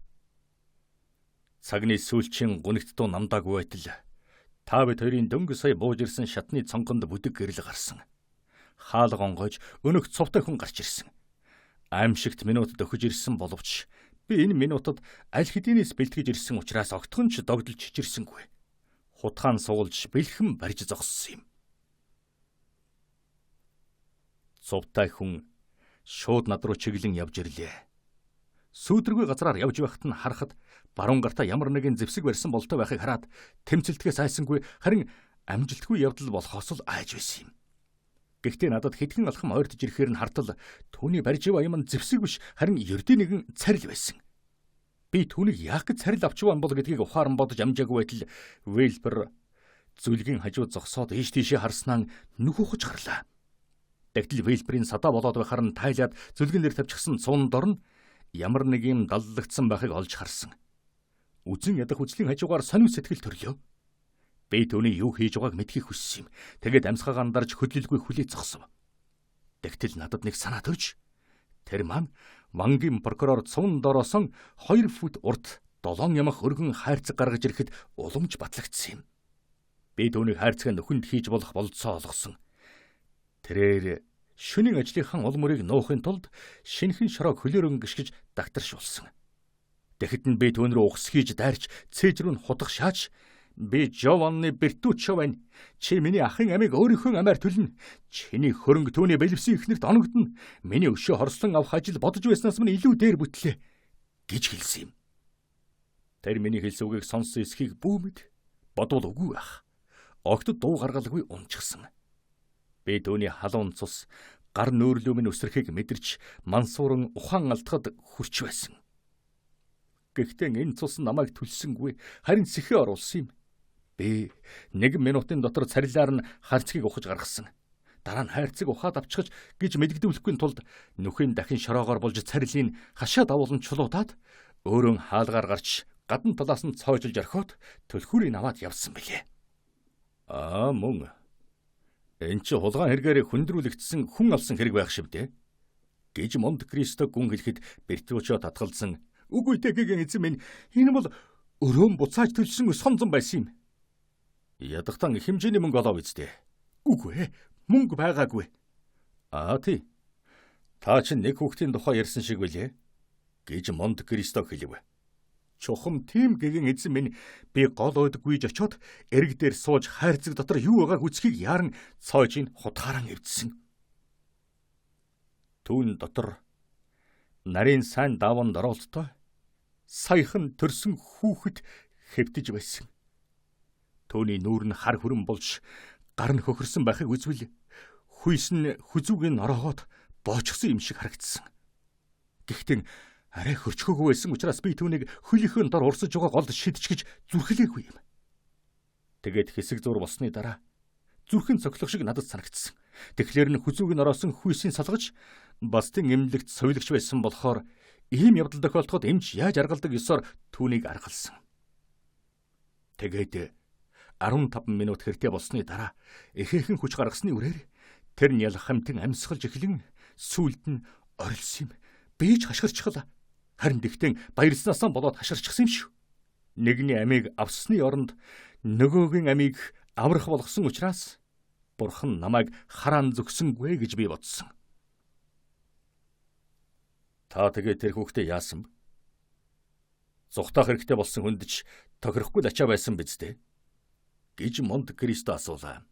Speaker 1: Цагны сүүлчийн гунигт дуу намдаагүй байтал та бид хоёрын дөнгө сая бууж ирсэн шатны цонгонд бүдэг гэрэл гарсан. Хаалга онгойж өнөөх цувтай хүн гарч ирсэн. Аимшигт минутад өхөж ирсэн боловч би энэ минутад аль хэдийнээс бэлтгэж ирсэн учраас огтхон ч догдолж чичирсэнгүй. Хутгаан суулж бэлхэн барьж зогссон юм. Цувтай хүн шууд над руу чиглэн явж ирлээ. Сүйдэргүй газраар явж байхад нь харахад баруун гартаа ямар нэгэн зэвсэг барьсан болтой байхыг хараад тэмцэлтгэс айсангүй, харин амжилтгүй явдал болохоос л айж байсан юм. Гэхдээ надад хэдхэн алхам ойртож ирэхээр нь хартал түүний барьж яваа юм нь зэвсэг биш, харин ердийн нэгэн царил байсан. Би түүнийг яах гэж царил авч яваа юм бол гэдгийг ухаан бодож амжаагүй байтал Вилбер зүлгийн хажууд зогсоод ийш тийшээ харснаа нүх ухаж гарлаа. Тэгтэл Вилберийн садаа болоод байхаар нь тайлаад зүлгэн дээр тавьчихсан цуун дор нь ямар нэг юм даллагдсан байхыг олж харсан. Үзэн ядах үзлийн хажуугаар сонин сэтгэл төрлөө. Би түүний юу хийж байгааг мэдхийг хүссэн юм. Тэгээд амьсгаагаа дарж хөдлөлгүй хүлээж зогсов. Тэгтэл надад нэг санаа төрж тэр маань Вангийн прокурор цун дороосон 2 фут урт 7 ямах өргөн хайрцаг гаргаж ирэхэд уламж батлагдсан юм. Би түүнийг хайрцаг нөхөнд хийж болох бололцоо олгосон. Тэрээр шөнийн ажлынхаа ул мөрийг нуухын тулд шинэхэн шороог хөлөөрөн гიშгэж дагтаршуулсан. Тэгэхэд нь би түүн рүү ухс хийж дайрч цээж рүү нь хутгах шааж би Жованны Бертуччо байна. Чи миний ахын амийг өөрийнхөө амиар төлнө. Чиний хөрөнгө түүний бэлэвсэн ихнэрт оногдоно. Миний өшөө хорслон авах ажил бодож байснаас минь илүү дээр бүтлээ гэж хэлсэн юм. Тэр миний хэлсэн үгийг сонссон эсхийг бүүмэд бодвол үгүй байх. Огт дуу гаргалгүй унчихсан. Би түүний халуун цус гар нөөрлөө минь өсөрхийг мэдэрч мансууран ухаан алдахад хүрч байсан. Гэхдээ энэ цус намайг түлсэнгүй, харин сэхээ оруулсан юм. Би 1 минутын дотор царилаар нь харцгийг ухаж гаргасан. Дараа нь хайрцаг ухаад авчихж гэж мэдэгдүүлэхгүй тулд нүхийн дахин шороогоор болж царилыг хашаа давуулан чулуудаад өөрөө хаалгаар гарч гадна талаас нь цоожлж орхиод түлхүүрийг аваад явсан билээ. Аа мөн. Эн чи хулгайн хэрэгээр хүндрүүлэгдсэн хүн авсан хэрэг байх шивдэ гэж Монте Кристо гүн хэлэхэд Бертуччо татгалзан үгүй тэгийн эзэн минь, энэ бол өрөөн буцааж төлсөн өс хомзон байсан юм. Ядахтан их хэмжээний мөнгө олоо үсттэй. Үгүй мөнгө байгаагүй. Аа тий. Та чинь нэг хүүхдийн тухай ярьсан шиг билээ гэж Монте Кристо хэлв. Чухам тийм гэгэн эзэн минь, би гол ойд гүйж очиод эрг дээр сууж хайрцаг дотор юу байгааг үзхийг яаран цоожийг хутгааран эвдсэн. Түүн дотор нарийн сайн даван дороолттой саяхан төрсөн хүүхэд хэвтэж байсан. Түүний нүүр нь хар хүрэн болж гар нь хөхөрсөн байхыг үзвэл хүйс нь хүзүүгийн ороогоод боочсон юм шиг харагдсан. Гэхдээ арай хөрчхөөгүй байсан учраас би түүнийг хөлийнхөө дор урсаж байгаа голд шидчихэж зүрхлээгүй юм. Тэгээд хэсэг зур болсны дараа зүрхэн цоглох шиг надад санагдсан. Тэгэхээр нь хүзүүг нь ороосон хүйсийн салгаж бастын эмнэлэгт соёлогч байсан болохоор ийм явдал тохиолдоход эмч яаж аргалдаг ёсоор түүнийг аргалсан. Тэгээд 15 минут хэртэй болсны дараа эхээхэн хүч гаргасны үрээр тэр нь ялах хамтан амьсгалж эхлэн сүүлд нь орилсон юм. Би ч хашгирчихлаа. Харин тэгтэн баярлснаасаа болоод хашгирчихсан юм шүү. Нэгний амийг авсны оронд нөгөөгийн амийг аврах болгосон учраас бурхан намайг хараан зөксөнгүй гэж би бодсон. Та тэгээ тэр хүүхдээ яасан бэ? Зүхтаах хэрэгтэй болсон хүнд ч тохирохгүй л ачаа байсан биз дээ гэж Монте Кристо асуулаа.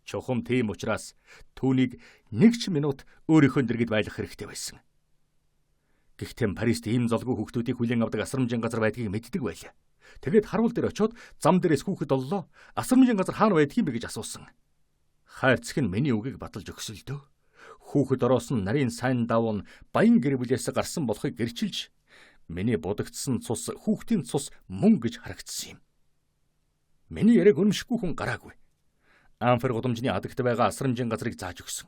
Speaker 1: Чухам тийм учраас түүнийг нэг ч минут өөрийнхөө дэргэд байлгах хэрэгтэй байсан. Гэхдээ Парист ийм золгүй хүүхдүүдийг хүлээн авдаг асрамжийн газар байдгийг мэддэг байлаа. Тэгээд харуул дээр очиод зам дээрээс хүүхэд оллоо. Асрамжийн газар хаана байдгийг бэ гэж асуусан. Хайрцаг нь миний үгийг баталж өгсөн л дөө. Хүүхэд ороосон нарийн сайн давуу нь баян гэр бүлээс гарсан болохыг гэрчилж миний будагдсан цус хүүхдийн цус мөн гэж харагдсан юм. Миний яриаг үнэмшихгүй хүн гараагүй. Амфер гудамжны адагт байгаа асрамжийн газрыг зааж өгсөн.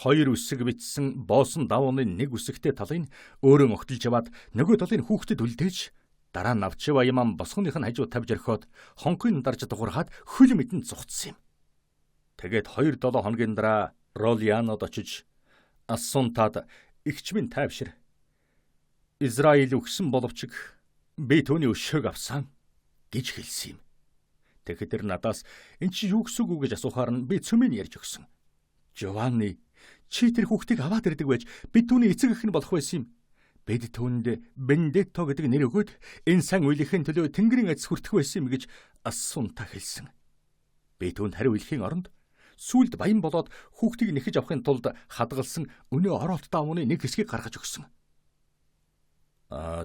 Speaker 1: 2 үсэг битсэн боосон давууны нэг үсэгтэй талыг өөрөө огтлж яваад нөгөө талыг хүүхдэд үлдээж дараа нь авчива юман босгоных нь хажуу тавьж орхиод хонхын дарж дугуурхаад хөл мэдэнд зугтсан юм. Тэгээд 2-7 хоногийн дараа Ролианод очиж Ассунтад эгч минь тайвшир. Израиль үхсэн боловч би түүний өшөөг авсан гэж хэлсэн юм. Тэгэхэд тэр надаас эн чи юу гэсэн үг үү гэж асуухаар нь би цөмийг ярьж өгсөн. Жованни, чи тэр хүүхдийг аваад ирдэг байж бид түүний эцэг эх нь болох байсан юм. Бид түүнд Бендетто гэдэг нэр өгөөд энэ сан үеийнхэн төлөө Тэнгэрийн эц хүртэх байсан юм гэж Ассунта хэлсэн. Би түүнд хариу хэлэхийн оронд сүүлд баян болоод хүүхдийг нэхэж авахын тулд хадгалсан өнөө ороолт даавууны нэг хэсгийг гаргаж өгсөн.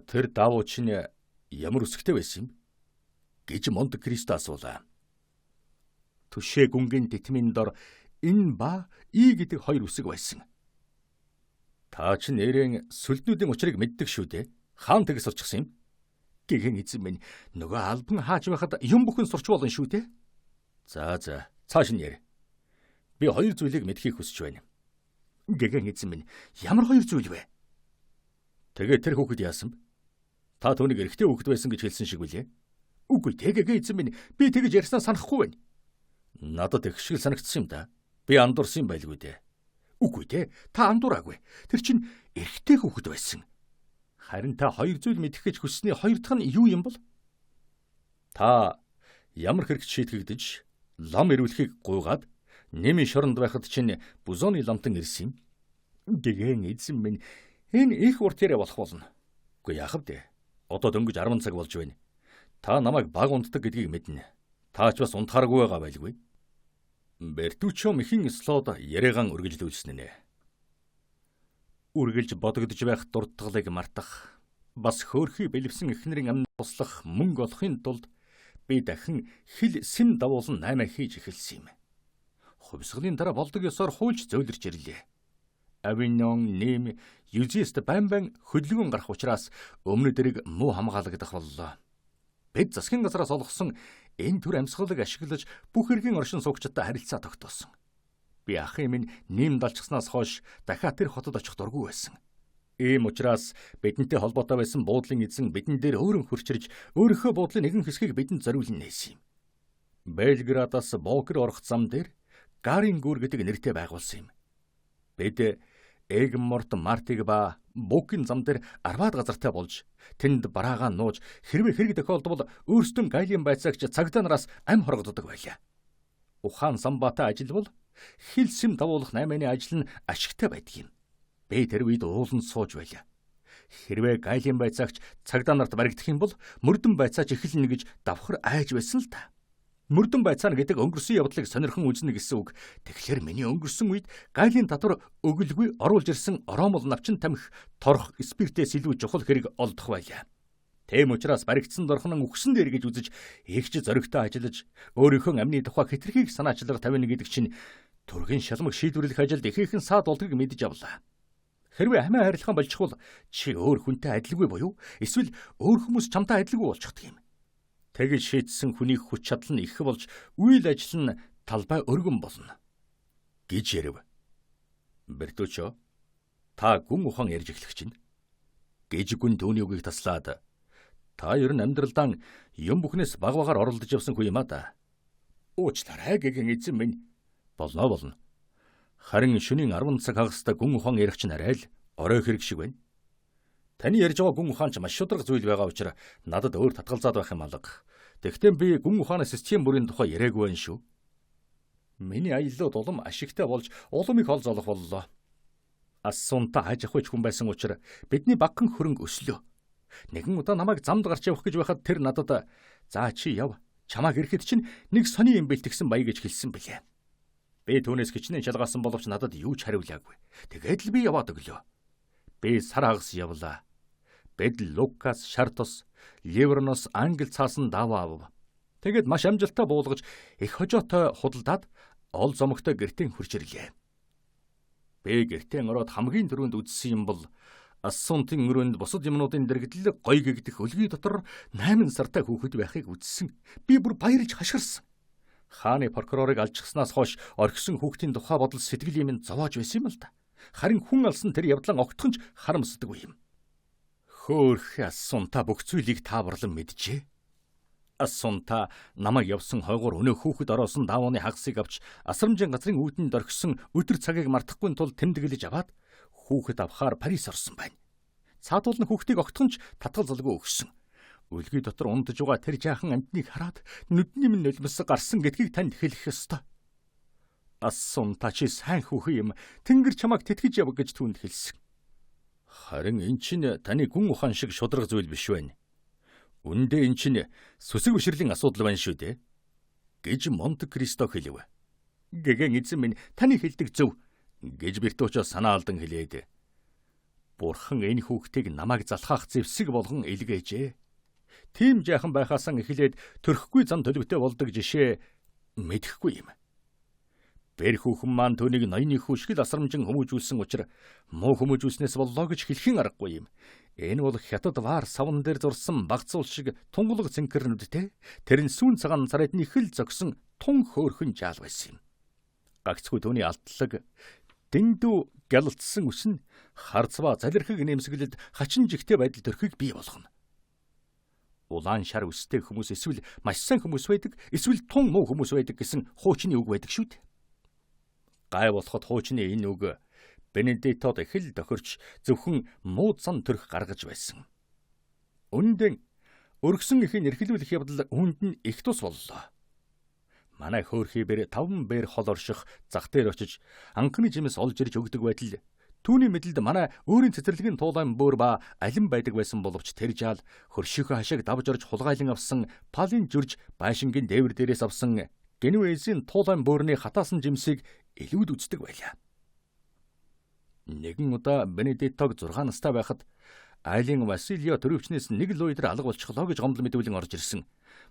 Speaker 1: Тэр даавуу чинь ямар үсгтэй байсан юм гэж Монте Кристо асуулаа. Түшээ гүнгийн титмийн дор эн ба и гэдэг хоёр үсэг байсан. Та чинь нэрэн сүлднүүдийн учрыг мэддэг шүү дээ. Хаан тэгс сурчсан юм. Гэгэн эзэн минь нөгөө албан хааж байхад юм бүхэн сурч болно шүү дээ. За цааш нь яри. Би хоёр зүйлийг мэдхийг хүсэж байна. Гэгэн эзэн минь ямар хоёр зүйл вэ? Тэгээ тэр хүүхэд яасан бэ? Та түүнийг эрэгтэй хүүхэд байсан гэж хэлсэн шиг билээ. Үгүй тэгээ эзэн минь би тэгэж ярьснаа санахгүй байна. Надад их шиг санагдсан юм да. Би андуурсан юм байлгүй дээ. Үгүй дээ, та андуураагүй. Тэр чинь эрэгтэй хүүхэд байсан. Харин та хоёр зүйл мэдэх гэж хүссний хоёр дахь нь юу юм бол? Та ямар хэрэгт шийтгэгдэж лам ирүүлэхийг гуйгаад нэмийн шоронд байхад чинь бузоны ламтан ирсэн юм. Гэгэн эзэн минь энэ их урт яриа болох болно. Үгүй яах вэ? Одоо дөнгөж 10 цаг болж байна. Та намайг баг унтдаг гэдгийг мэднэ. Та ч бас унтахааргүй байгаа байлгүй. Бертуччо мэхэн слод яриагаан үргэлжлүүлсэн нэ. Үргэлж бодогдож байх дурдгалыг мартах, бас хөөрхий бэлэвсэн эхнэрийн амь туслах мөнгө олохын тулд би дахин хил сэм давуулан наймаа хийж эхэлсэн юм. Хувьсгалын дараа болдог ёсоор хуульч зөөлрч ирлээ. Авиньон, Нэм, Юзист байн байн хөдөлгөөн гарах учраас өмнө дэрэг муу хамгаалагдах боллоо. Бид засгийн газраас олгосон энэ төр амьсгалыг ашиглаж бүх хэргийн оршин суугчдад харилцаа тогтоосон. Би ахын минь Нэм далчгаснаас хойш дахиад тэр хотод очих дургүй байсан. Ийм учраас бидэнтэй холбоотой байсан буудлын эзэн бидэн дээр өөрөн хөрчирж өөрийнхөө буудлын нэгэн хэсгийг бидэнд зориулан нээсэн юм. Белградаас Бокер орох зам дээр Гарын гүр гэдэг нэртэй байгуулсан юм. Бид Эгморт Мартиг ба Букийн зам дээр арваад газартай болж тэнд бараагаа нууж хэрвээ хэрэг тохиолдвол өөрсдөн гайлийн байцаагч цагдаа нараас ам хоргоддог байлаа. Ухаан самбаатай ажил бол хил сэм давуулах наймааны ажил нь ашигтай байдаг юм. Би тэр үед ууланд сууж байлаа. Хэрвээ гайлийн байцаагч цагдаа нарт баригдах юм бол мөрдөн байцааж эхэлнэ гэж давхар айж байсан л та. Мөрдөн байцаана гэдэг өнгөрсөн явдлыг сонирхон үзнэ гэсэн үг. Тэгэхээр миний өнгөрсөн үед гайлийн татвар өгөлгүй оруулж ирсэн ороомол навчин тамхи торох спиртээс илүү чухал хэрэг олдох байлаа. Тэм учраас баригдсан дорхон үхсэн дээр гэж үзэж ихч зоригтой ажиллаж өөрийнхөө амны тухай хэтэрхийг санаачлага тавина гэдэг чинь төргийн шалмаг шийдвэрлэх ажилд ихээхэн саад болдгийг мэдэж авлаа. Хэрвээ амиа харилцаан болчихвол чи өөр хүнтэй адилгүй буюу эсвэл өөр хүмүүс чамтай адилгүй болчихдог юм. Тэгж шийдсэн хүний хүч чадал нь их болж үйл ажил нь талбай өргөн болно гэж ярив. Бертуччо, та гүн ухаан ярьж эхлэх чинь гэж гүн түүний үгийг таслаад та ер нь амьдралдаа юм бүхнээс баг багаар оролдож явсан хүн юм а да. Уучлаарай гэгэн эзэн минь. Болно болно. Харин шөнийн 10 цаг хагаста гүн ухаан ярих чинь арай л орой хэрэг шиг байна. Таны ярьж байгаа гүн ухаан ч маш шударга зүйл байгаа учраас надад өөр татгалзаад байх юм алга. Тэгвэл би гүн ухааны систем бүрийн тухай яриаггүй байх шүү. Миний аяллууд улам ашигтай болж улам их ол золох боллоо. Ассунта хаж ахуйч хүн байсан учраас бидний багхан хөрөнгө өслөө. Нэгэн удаа намайг замд гарч явах гэж байхад тэр надад "За чи яв. Чамааг ирэхэд чинь нэг сони юм бэлтгэсэн баяа" гэж хэлсэн билээ. Би түүнээс хичнээн шалгаасан боловч надад юу ч хариулаагүй. Тэгээд л би яваад өглөө. Би сар хагас явлаа. Бид Лукас, Шартос, Ливернос англи цаасан даваа авав. Тэгээд маш амжилттай буулгаж их хожоотой худалдаад ол зомогтой гэртээ хурж ирлээ. Би гэртээ ороод хамгийн түрүүнд үзсэн юм бол Ассунтын өрөөнд бусад юмнуудын дэргэдэл гоё гэгдэх өлгий дотор 8 сартай хүүхэд байхыг үзсэн. Би бүр баярлж хашгирсан. Хааны прокурорыг алжчихснаас хойш орхисон хүүхдийн тухай бодол сэтгэл юм зовоож байсан юм л да. Харин хүн алсан тэр явдлан огтхон ч харамсдаггүй юм. Хөөх Ассунта бүх зүйлийг тааварлан мэджээ. Ассунта намайг явсан хойгоор өнөө хүүхэд ороосон даавууны хагасыг авч асрамжийн газрын үүдэнд орхисон өдөр цагийг мартахгүй тул тэмдэглэж аваад хүүхэд авахаар Парис орсон байна. Цаадуул нь хүүхдийг огтхон ч татгал залгүй өгсөн. Үлгий дотор унтаж байгаа тэр жаахан амьтныг хараад нүдний минь нулимс гарсан гэдгийг танд хэлэх ёстой. Ассунта, чи сайн хүүхэн юм. Тэнгэр чамайг тэтгэж яв гэж түүнд хэлсэн. Харин эн чинь таны гүн ухаан шиг шударга зүйл биш байна. Үндэ эн чинь сүсэг бишрэлийн асуудал байна шүү дээ, гэж Монте Кристо хэлв. Гэгэн эзэн минь, таны хэлдэг зөв, гэж Бертучо санаа алдан хэлээд. Бурхан энэ хүүхдийг намайг залхаах зэвсэг болгон илгээжээ. Тийм жаахан байхаасан эхлээд төрөхгүй зан төлөвтэй болдог жишээ мэдэхгүй юм. Бэр хүүхэн маань түүнийг ноёны хүү шиг л асрамжин хүмүүжүүлсэн учир муу хүмүүжүүлснээс боллоо гэж хэлхийн аргагүй юм. Энэ бол хятад вар савн дээр зурсан багцуул шиг тунгалаг цэнхэр нүдтэй, тэр нь сүүн цагаан царайд нь хэл зогсон тун хөөрхөн жаал байсан юм. Гагцгүй түүний алтлаг дэндүү гялалтсан үс нь харцва залирхэг нэмсэглэлд хачин жигтэй байдал төрхийг бий болгоно. Улаан шар үстэй хүмүүс эсвэл маш сайн хүмүүс байдаг, эсвэл тун муу хүмүүс байдаг гэсэн хуучны үг байдаг шүү дээ. Гай болоход хуучны энэ үг Бенедиктод их л тохирч зөвхөн муу зан төрх гаргаж байсан. Үнэндээ өргөсөн эхийн эрхлүүлэх явдал үүнд нь их тус боллоо. Манай хөөрхий бэр 5 бэр хол орших зах дээр очиж анхны жимс олж ирж өгдөг байтал түүний мэдлэлд манай өөрийн цэцэрлэгийн туулайн бөөр ба алин байдаг байсан боловч тэр жаал хөршийнхөө хашааг давж орж хулгайлан авсан палын жүрж байшингийн дээвэр дээрээс авсан Генуэзийн туулайн бөөрний хатаасан жимсийг илүүд үздэг байлаа. Нэгэн удаа Бенедиктог 6 настай байхад айлын Василио төрөвчнээс нэг луйдэр алга болчихлоо гэж гомдол мэдүүлэн орж ирсэн.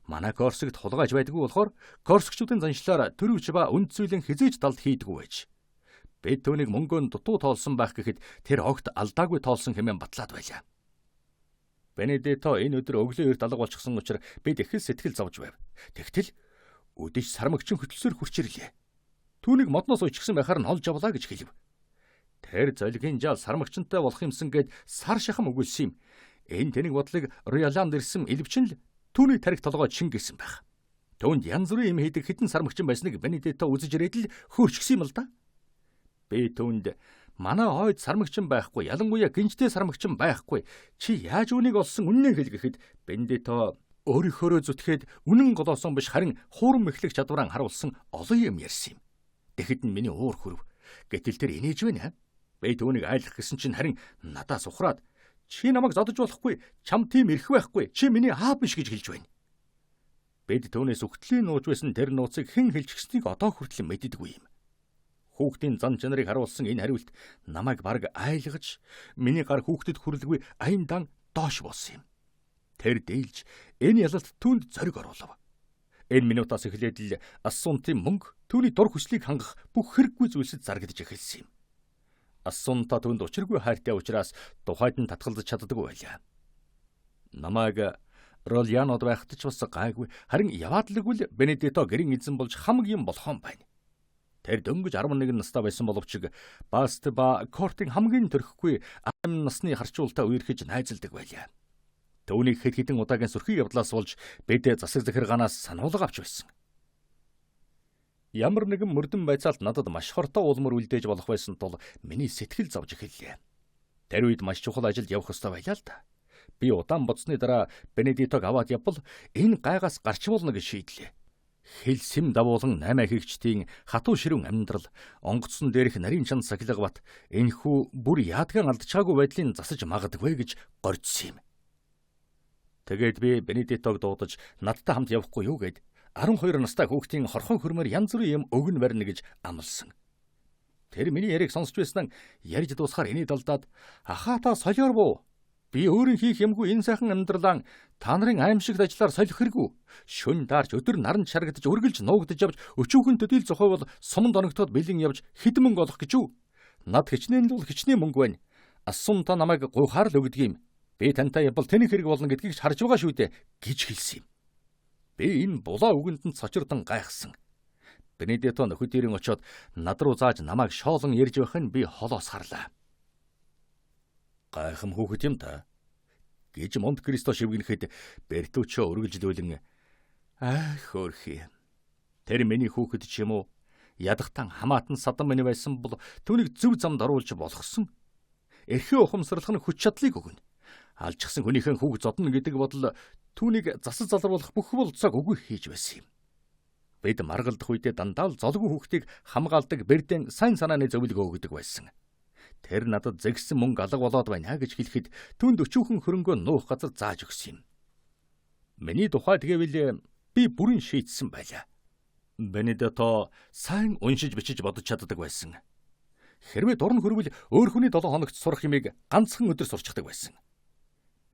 Speaker 1: Манай Корсигт хулгайж байдаггүй болохоор Корсикчүүдийн заншлаар төрөвч ба үнд зүйлэн хизээж далд хийдэггүй байж. Бид түүнийг мөнгөнд дутуу тоолсон байх гэхэд тэр огт алдаагүй тоолсон хэмээн батлаад байлаа. Бенедито энэ өдөр өглөө эрт алга болчихсон учраас бид их л сэтгэл зовж байв. Тэгтэл үдэж сармагчин хөтөлсөр хурч ирлээ. Түүнийг модноос уйчсан байхаар нь олж авлаа гэж хэлв. Тэр золигийн жаал сармагчинтай болох юмсан гэд сар шахам өгүүлсэн юм. Энэ тэнэг бодлыг Рояланд ирсэн элвчин л түүний тарих толгой чингээсэн байх. Түүнд янз бүрийн юм хийдэг хэдэн сармагчин байсныг Бенедито үзэж ирээд л хөөрчгсөн юм л да. Би түүнд манай хойд сармагчин байхгүй, ялангуяа гинжтэй сармагчин байхгүй. Чи яаж үүнийг олсон үннээ хэл гэхэд Бенедито өөрийнхөөрөө зүтгээд үнэн голоосон биш харин хуурам мэхлэх чадвараа харуулсан олон юм ярьсан юм. Тэгэхэд нь миний уур хөрв. Гэтэл тэр инээж байна. Би түүнийг айлах гэсэн чинь харин надаас ухраад чи намайг зодож болохгүй, чам тийм эрх байхгүй, чи миний аав биш гэж хэлж байна. Бид түүнээс үхтлийн нууж байсан тэр нууцыг хэн хэлчихснийг одоо хүртэл мэддэггүй юм. Хүүхдийн зан чанарыг харуулсан энэ хариулт намайг бараг айлгаж, миний гар хүүхдэд хүрлгүй аян дан доош болсон юм. Тэр дээлж энэ ялалт түүнд зориг оруулав. Энэ минутаас эхлээд л Ассунтын мөнгө түүний дур хүслийг хангах бүх хэрэггүй зүйлсэд зарагдаж эхэлсэн юм. Ассунта түүнд учиргүй хайртай учраас тухайд нь татгалзаж чаддаггүй байлаа. Намайг Ролянод байхад ч бас гайгүй, харин яваад л үгүй Бенедито гэрийн эзэн болж хамаг юм болохон байна. Тэр дөнгөж 11 настай байсан боловч Баст ба Кортын хамгийн төрөхгүй 8 насны харчуултаа үерхэж найзалдаг байлаа. Түүнийг хэд хэдэн удаагийн сүрхий явдлаас болж бид засаг захиргаанаас сануулга авч байсан. Ямар нэгэн мөрдөн байцаалт надад маш хортой улмөр үлдээж болох байсан тул миний сэтгэл зовж эхэллээ. Тэр үед маш чухал ажилд явах ёстой байлаа л да. Би удаан бодсны дараа Бенедитог аваад явбал энэ гайгаас гарч болно гэж шийдлээ. Хэл сэм давуулан 8 хийгчдийн хатуу ширүүн амьдрал, онгоцсон дээрх нарийн чанд сахилга бат энэхүү бүр яадгаан алдчихаагүй байдлын засаж магадгүй гэж горьдсон юм. Тэгээд би Бенедитог дуудаж надтай хамт явахгүй юу гэд 12 настай хүүхдийн хорхон хөрмөр янз бүрийн юм өгн барина гэж амласан. Тэр миний яриаг сонсч байсан ярьж дуусахаар инээд алдаад ахаа та солиор буу. Би өөрийн хийх юмгүй энэ сайхан амьдралаа та нарын аимшигт ажиллаар солих хэрэггүй. Шөнө даарч өдөр наранд шаргадаж үргэлж нуугдаж явж өчүүхэн төдийл зохиовол суманд оногтоод бэлэн явж хэдэн мөнгө олох гэж үү? Над хичнээн л бол хичнээн мөнгө байна. Ассун та намайг гуйхаар л өгдөг юм. Би тантай явбал тэнэг хэрэг болно гэдгийг ч харж байгаа шүү дээ гэж хэлсэн юм. Би энэ булаа үгэнд нь цочирдон гайхсан. Бенедито нөхөд ирэн очоод над руу зааж намайг шоолон ярьж байх нь би холоос харлаа. Гайхам хүүхэд юм та гэж Монт Кристо шивгэнэхэд Бертучо өргөлжлүүлэн Аа хөөрхий. Тэр миний хүүхэд ч юм уу ядахтан хамаатан садан минь байсан бол түүнийг зөв замд оруулж болгосон. Эрхээ ухамсарлах нь хүч чадлыг өгнө. Алжчихсан хүнийхэн хүүг зодно гэдэг бодол түүнийг засаж залруулах бүх болцоог үгүй хийж байсан юм. Бид маргалдах үедээ дандаа л золгүй хүүхдийг хамгаалдаг бэрдэн сайн санааны зөвлөгөө өгдөг байсан. Тэр надад зэгсэн мөнгө алга болоод байна гэж хэлэхэд түүнд өчүүхэн хөрөнгөө нуух газар зааж өгсөн юм. Миний тухай гэвэл би бүрэн шийдсэн байлаа. Бенедето сайн уншиж бичиж бодож чаддаг байсан. Хэрвээ дурн хөрвөл өөр хүний 7 хоногт сурах юмыг ганцхан өдөр сурчдаг байсан.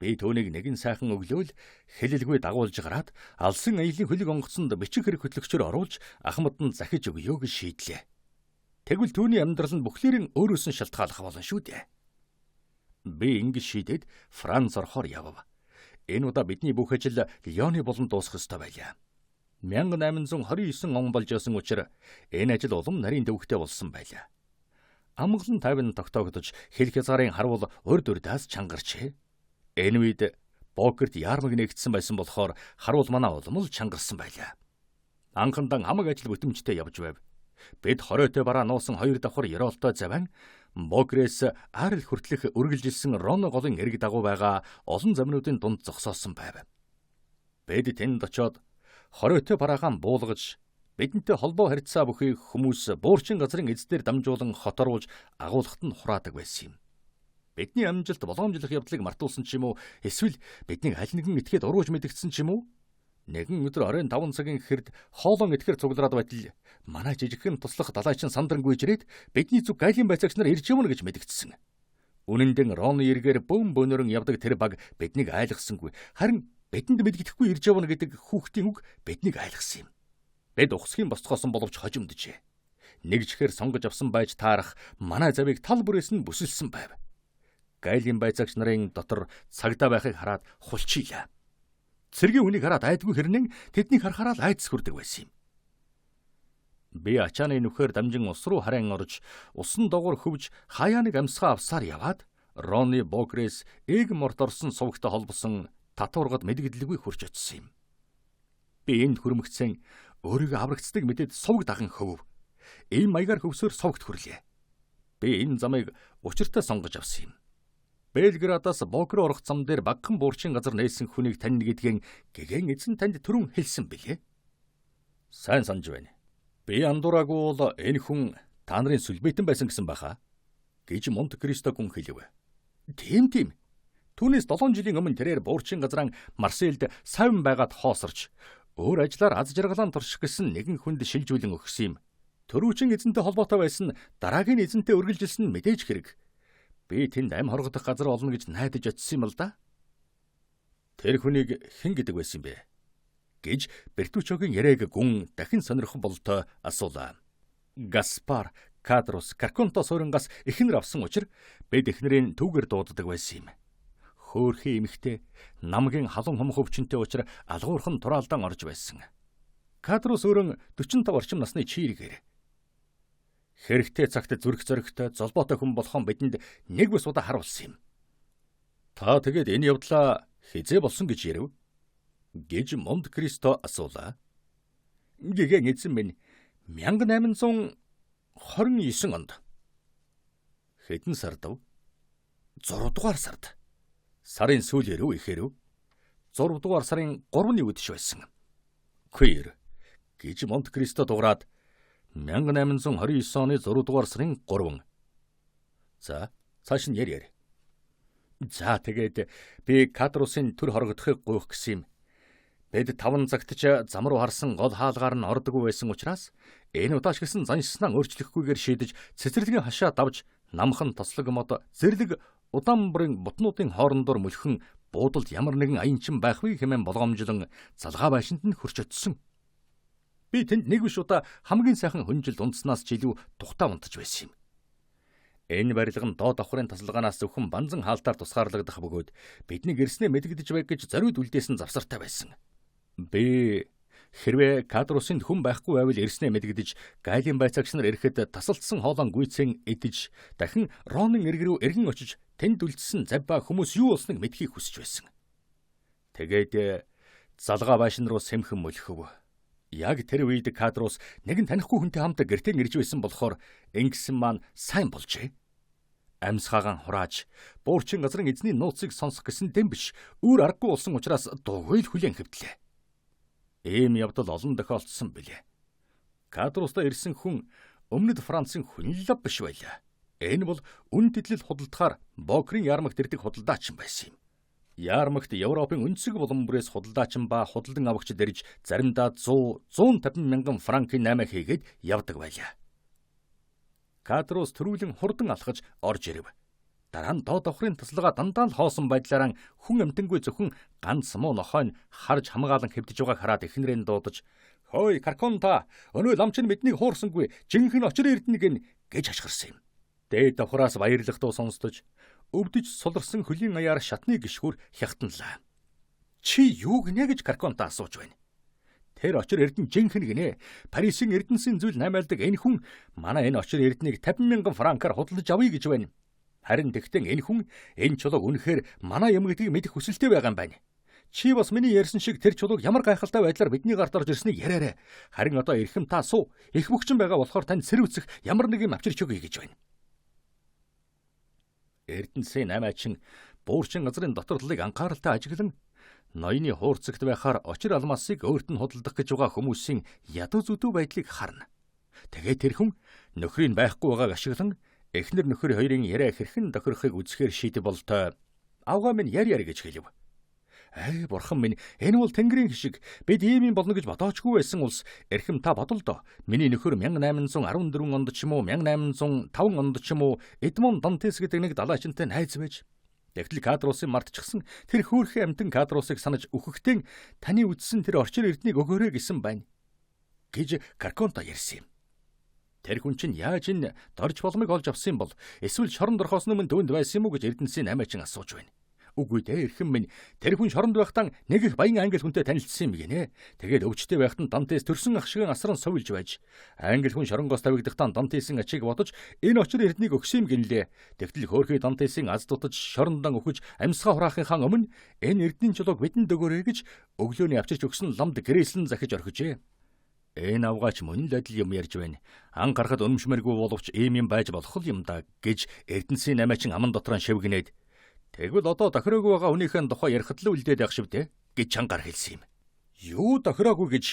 Speaker 1: Би түүнийг нэгэн сайхан өглөөл хэлэлгүй дагуулж гараад алсын аялын хөлөг онгоцонд бичих хэрэг хөтлөгчөөр оруулж ахмад нь захиж өгье гэж шийдлээ. Тэгвэл түүний амьдрал нь бүхлээрэн өөрөөс нь шалтгааллах болно шүү дээ. Би ингэж шийдээд Франц орохоор явв. Энэ удаа бидний бүх ажил Лионы болон дуусах ёстой байлаа. 1829 он болж байсан учраас энэ ажил улам нарийн төвөгтэй болсон байлаа. Амгалан тайван тогтоогдож хил хязгаарын харуул урд урдаас чангарчээ. Энэ үед Бокерт яармаг нэгдсэн байсан болохоор харуул манаа улам л чангарсан байлаа. Анхандан хамаг ажил бүтэмжтэй явж байв. Бид хориотой бараа нуусан хоёр давхар ёроолтой заван Бокрээс Арл хүртэлх үргэлжилсэн Роно голын эрг дагуу байгаа олон замнуудын дунд зогсоосон байв. Бид тэнд очоод хориотой бараагаан буулгаж бидэнтэй холбоо харьцаа бүхий хүмүүс буурчин газрын эздээр дамжуулан хот оруулж агуулгад нь хураадаг байсан юм. Бидний амжилт боломжлох явдлыг мартуулсан ч юм уу эсвэл биднийг аль нэгэн этгээд урууж мэдгдсэн ч юм уу? Нэгэн өдөр оройн 5 цагийн хэрд хоолон итгэхэр цуглараад байтал манай жижигхэн туслах далайчин сандрангуйж ирээд бидний зүг гайлын байцаагч нар ирж явна гэж мэдгдсэн. Үнэн дээр Роны эргээр бөөн бөөнөрөн явдаг тэр баг биднийг айлгасангүй. Харин бидэнд мэдгэдэхгүй ирж явна гэдэг хүүхдийн үг биднийг айлгасан юм. Бид ухсхийн босцгоосон боловч хожимджээ. Нэг чихээр сонгож авсан байж таарах манай завыг тал бүрээс нь бүсэлсэн байв. Гайлын байцаагч нарын дотор цагдаа байхыг хараад хулчийлаа. Цэргийн хүнийг хараад айдгүй хэрнэн тэднийг харахаараа л айдас хүрдэг байсан юм. Би ачааны нүхээр дамжин ус руу харан орж усан догоор хөвж хаяа нэг амьсгаа авсаар яваад Роны Бокрес эг морд орсон сувагтай холбосон татваргад мэдгэдлгүй хурж очсон юм. Би энд хүрмэгцэн өөрийгөө аврагдсаныг мэдээд суваг даган хөвөв. Ийм маягаар хөвсөөр сувагт хүрлээ. Би энэ замыг учиртай сонгож авсан юм. Белградаас Бок руу орох зам дээр багахан буурчин газар нээсэн хүнийг таньна гэдгийн гэгэн эзэн танд түрүүн хэлсэн билээ. Сайн санаж байна. Би андуураагүй бол энэ хүн та нарын сүлбэйтэн байсан гэсэн байхаа гэж Монте Кристо гүн хэлв. Тийм тийм. Түүнээс 7 жилийн өмнө тэрээр буурчин газрaan Марсельд савн байгаад хоосорч өөр ажлаар аз жаргалаан турших гэсэн нэгэн хүнд шилжүүлэн өгсөн юм. Төрүүчин эзэнтэй холбоотой байсан дараагийн эзэнтэй үргэлжилсэн нь мэдээж хэрэг. Би тэнд ам хоргодох газар олно гэж найдаж очсон юм л да. Тэр хүнийг хэн гэдэг байсан юм бэ? Гэж Бертучогийн яриаг гүн дахин сонирхон бололтой асуулаа. Гаспар, Кадрус, Карконто суурингаас эхнэр авсан учир бид эхнэрийн түүгээр дууддаг байсан юм. Хөөхий эмэгтэй намгийн халуун хум хөвчөнтэй учир алгуурхан тураалдан орж байсан. Кадрус өөрөн 45 орчим насны чийргээр хэрэгтэй цагт зүрх зоригтой золбоотой хүн болохон бидэнд нэг бас удаа харуулсан юм. Та тэгээд энэ явдлаа хизээ болсон гэж ярив? Гэж Монт Кристо асуулаа. Гэгэн эзэн минь 1829 онд. Хэдэн сард вэ? 6 дугаар сард. Сарын сүүлээр үү ихээр үү? 6 дугаар сарын 3-ны үдшь байсан. Квир гэж Монт Кристо дуграад 1829 оны 6 дугаар сарын 3. За, цааш нь яри яри. За, тэгээд би Кадрусын төр хорогдохыг гуйх гэсэн юм. Бид 5 цагт ч зам руу харсан гол хаалгаар нь ордоггүй байсан учраас энэ удааш гэсэн заншснаа өөрчлөхгүйгээр шийдэж цэцэрлэгийн хашаа давж намхан тослог мод зэрлэг удаан бүрийн бутнуудын хоорондоор мөлхөн буудалд ямар нэгэн аянчин байх вэ хэмээн болгоомжлон залгаа байшинд нь хөрч очсон. Би тэнд нэг биш удаа хамгийн сайхан хүнжилд унтснаас ч илүү тухтаа унтаж байсан юм. Энэ барилга нь доод давхрын тасалгаанаас зөвхөн банзан хаалтаар тусгаарлагдах бөгөөд бидний гэрснээ мэдэгдэж байг гэж зориуд үлдээсэн завсартай байсан. Би хэрвээ Кадрусын хүн байхгүй байвал ирснээ мэдэгдэж гайлын байцаагч нар ирэхэд тасалдсан хоолон гүйцэн идэж дахин Ронын эрг рүү эргэн очиж тэнд үлдсэн завь ба хүмүүс юу болсныг мэдхийг хүсэж байсан. Тэгээд Залгаа байшин руу сэмхэн мөлхөв. Яг тэр үед Кадрус нэгэн танихгүй хүнтэй хамт гэртээ ирж байсан болохоор ингэсэн маань сайн болжээ. Амьсгаагаан хурааж буурчин газрын эзний нууцыг сонсох гэсэн дэм биш өөр аргагүй болсон учраас дуугүй л хүлээн хэвтлээ. Ийм явдал олон тохиолдсон билээ. Кадрустаа ирсэн хүн өмнөд Францын хүн л биш байлаа. Энэ бол үн тэтлэл худалдахаар Бокрын ярмагт ирдэг худалдаачин байсан юм. Ярмагт Европын өнцөг булан бүрээс худалдаачин ба худалдан авагчид ирж заримдаа 100 150 мянган франкын наймаа хийгээд явдаг байлаа. Кадрус төрүүлэн хурдан алхаж орж ирэв. Дараа нь доод давхрын тасалгаа дандаа л хоосон байдлаараа хүн амтангүй зөвхөн ганц муу нохой нь харж хамгаалан хэвдэж байгааг хараад эхнэрээ дуудаж "Хөөй Карконта, өнөө лам чинь биднийг хуурсангүй, жинхэнэ очир эрдэнэ гин" гэж хашгирсан юм. Дээд давхраас баярлах дуу сонсдож өвдөж суларсан хөлийн аяар шатны гишгүүр хягтанлаа. Чи юу гинэ гэж Карконта асууж байна. Тэр очир эрдэнэ жинхэнэ гинэ. Парисын эрдэнэсийн зүйл наймаалдаг энэ хүн манай энэ очир эрднийг 50 мянган франкаар худалдаж авъя гэж байна. Харин тэгтэн энэ хүн энэ чулууг үнэхээр манай юм гэдгийг мэдэх хүсэлтэй байгаа юм байна. Чи бас миний ярьсан шиг тэр чулууг ямар гайхалтай байдлаар бидний гарт орж ирснийг яриарай. Харин одоо эрхэм та суу. Их бөгчин байгаа болохоор танд сэрвцэх ямар нэг юм авчирч өгье гэж байна. Эрдэнэсийн наймаачин буурчин газрын дотор талыг анхааралтай ажиглан ноёны хуурцагт байхаар очир алмасыг өөрт нь худалдах гэж байгаа хүмүүсийн ядуу зүдүү байдлыг харна. Тэгээд тэр хүн нөхрийг байхгүй байгааг ашиглан эхнэр нөхөр хоёрын яриа хэрхэн тохирохыг үзэхээр шийдэв болтой. Авгаа минь яр яр гэж хэлв. Ай бурхан минь, энэ бол тэнгэрийн хишиг. Бид ийм юм болно гэж бодоочгүй байсан улс. Эрхэм та бодол доо. Миний нөхөр 1814 онд ч юм уу 1805 онд ч юм уу Эдмон Дантес гэдэг нэг далайчинтай найз байж. Тэгтэл Кадрусын мартчихсан тэр хөөрхөн амтан Кадрусыг санаж үхэхдээ таны үдсэн тэр орчир эрднийг өгөөрэй гэсэн байна гэж Карконта ярьсан юм. Тэр хүн чинь яаж энэ дорж боломыг олж авсан юм бол эсвэл шоронд орохоос өмнө түүнд байсан юм уу гэж Эрдэнэсийн намаачин асууж байна. Үгүй дээ эрхэм минь, тэр хүн шоронд байхдаа нэг их баян англи хүнтэй танилцсан юм гинэ. Тэгээд өвчтэй байхад нь Дантес төрсөн ах шиг асран сувилж байж. Англи хүн шоронгоос тавигдахдаа Дантесийн ачийг бодож энэ очир эрднийг өгсөн юм гинлээ. Тэгтэл хөөрхий Дантесийн аз дутаж шорондон өхөж амьсгаа хураахынхаа өмнө энэ эрдний чулууг бидэнд өгөөрэй гэж өглөөний авчирч өгсөн ламд гэрээслэн захиж орхижээ. Энэ авгаач мөн л адил юм ярьж байна. Ан гарахад үнэмшмээргүй боловч ийм юм байж болох юм да гэж Эрдэнэсийн намаачин аман дотроо шивгэнээд тэгвэл одоо тохироогүй байгаа хүнийхээ тухай ярихад л үлдээд явах шивдэ гэж чангаар хэлсэн юм. Юу тохироогүй гэж